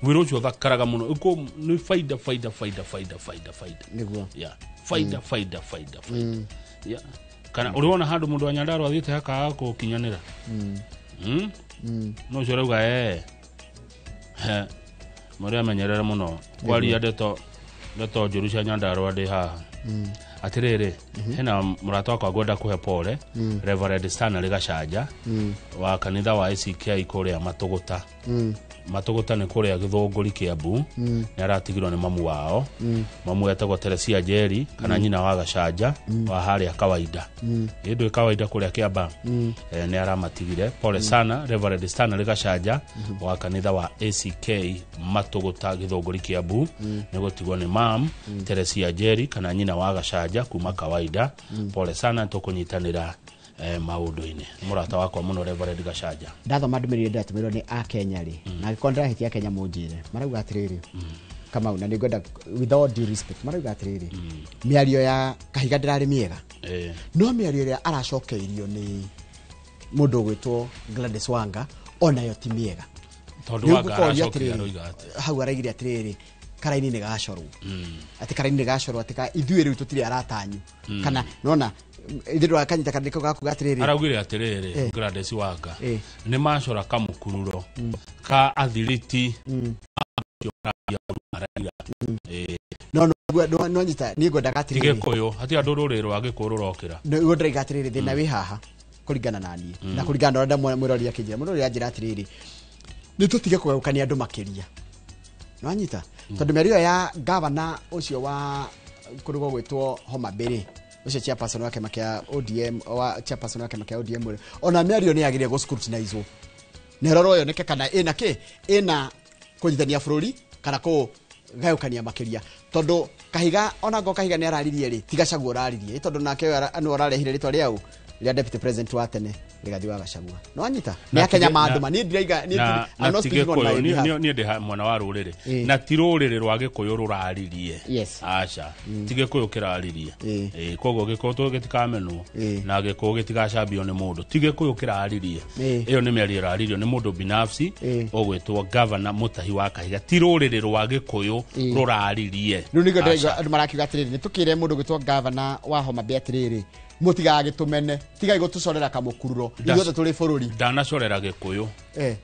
wĩra ũcio ũthakaraga mũno. Nĩ faida, faida, faida, faida, faida, faida. Nĩguo. Yeah, faida, faida, faida, faida. Yeah. Kana ũrĩ wona handũ mũndũ wa Nyandarua athiĩte hakaga gũkinyanĩra? No ũcio ũrauga mũrĩ amenyerere mũno kwaria ndeto njũru cia Nyandarua ndĩ haha. Atĩrĩrĩ, hena mũrata wakwa ngwenda kũhe pole, Reverend Stanley Gacanja wa kanitha wa ACK kũrĩa Matũgũta. Matũgũta nĩ kũrĩa Gĩthũngũri, Kĩambu. Nĩ aratigirwo nĩ mamu wao. Mamu etagwo Teresia Njeri kana nyina wa Gacanja wa harĩa Kawaida. Ĩ ndũĩ Kawaida kũrĩa Kĩamba? Nĩ aramatigire. Pole sana Reverend Stanley Gacanja wa kanitha wa ACK Matũgũta, Gĩthũngũri, Kĩambu, nĩ gũtigwo nĩ mam Teresia Njeri kana nyina wa Gacanja kuma Kawaida. Pole sana, tũkũnyitanĩra maũndũ-inĩ. Nĩ mũrata wakwa mũno Reverend Gacanja. Ndathoma ndũmĩrĩri ndĩratũmĩrwo nĩ akenya rĩ, na angĩkorwo ndĩrahĩtia Kenya mũnjĩre, marauga atĩrĩrĩ, Kamau, na nĩngwenda with all due respect, marauga atĩrĩrĩ, mĩario ya Kahiga ndĩrarĩ mĩega, no mĩario ĩrĩa aracokeirio nĩ mũndũ ũgwĩtwo Gladys Wanga onayo ti mĩega. Tondũ Nĩ Wanga ũgũkoria aracokire atĩrĩrĩ, aroiga atĩa? Hau araigire atĩrĩrĩ, karaini nĩ gacorwo, atĩ karaini nĩ gacorwo, atĩ ithuĩ rĩu tũtirĩ aratanyu, kana nona ithuĩ ndwakanyita kana nĩko gakuga atĩrĩrĩ. Araugire atĩrĩrĩ, Gladys Wanga nĩ macora kamũkururo ka athiriti acio maragia Raila. No nyita niĩ ngwendaga Ti atĩrĩrĩ, Gĩkũyũ hatirĩ andũ rũrĩrĩ rwa Gĩkũyũ rũrokĩra. Nĩguo ndĩraiga atĩrĩrĩ, thĩna wĩ haha kũringana na niĩ na kũringana na ũrĩa mwĩrori akĩnjĩra, mwĩrori anjĩra atĩrĩrĩ, nĩ tũtige kũgayũkania andũ makĩria, nĩwanyita, tondũ mĩario ĩyo ya gavana ũcio wa kũndũ gwĩtwo Homa Bay rĩ, ũcio chairperson wa kĩama kĩa ODM, wa chairperson wa kĩama kĩa ODM rĩ, ona mĩario nĩ yagĩrĩire gũ scrutinizwo na ĩrorwo yoneke kana ĩna kĩ, ĩna kũnyitania bũrũri kana kũgayũkania makĩria, tondũ Kahiga ona ngo Kahiga nĩ araririe rĩ, ti Gachagua ũraririe, tondũ nake ũyũ nĩwe ũrarehire rĩtwa rĩau rĩa deputy president wa tene Rigathi wa Gachagua, nĩwanyita, nĩ akenya mandũma. Niĩ ndiraiga niĩ na I'm not ti speaking on my Gĩkũyũ. behalf. Niĩ ndĩ mwena wa rũrĩrĩ na ti rũrĩrĩ rwa Gĩkũyũ rũraririe. Aca, ti Gĩkũyũ kĩraririe. Koguo Gĩkũyũ gĩtikamenwo na Gĩkũyũ gĩtigacambio nĩ mũndũ. Ti Gĩkũyũ kĩraririe. Ĩyo nĩ mĩario ĩraririo nĩ mũndũ binafsi ũgwĩtwo Gavana Mũtahi wa Kahiga. Ti rũrĩrĩ rwa Gĩkũyũ rũraririe. Rĩu nĩguo Aca. ndĩraigua andũ marakiuga atĩrĩrĩ, nĩ tũkĩre mũndũ gwĩtwo gavana wa Homa Bay atĩrĩrĩ, mũtigagĩtũmene, tigai gũtũcorera kamũkururo, ithuothe tũrĩ bũrũri. Ndanacorera Gĩkũyũ.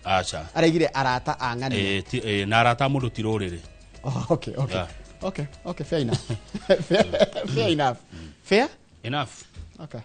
Aca. Araigire arata a ng'ania. Na arata a mũndũ ti rũrĩrĩ. Oh, okay. Yeah. Okay, fair enough. Fair enough. Fair? Enough. Okay.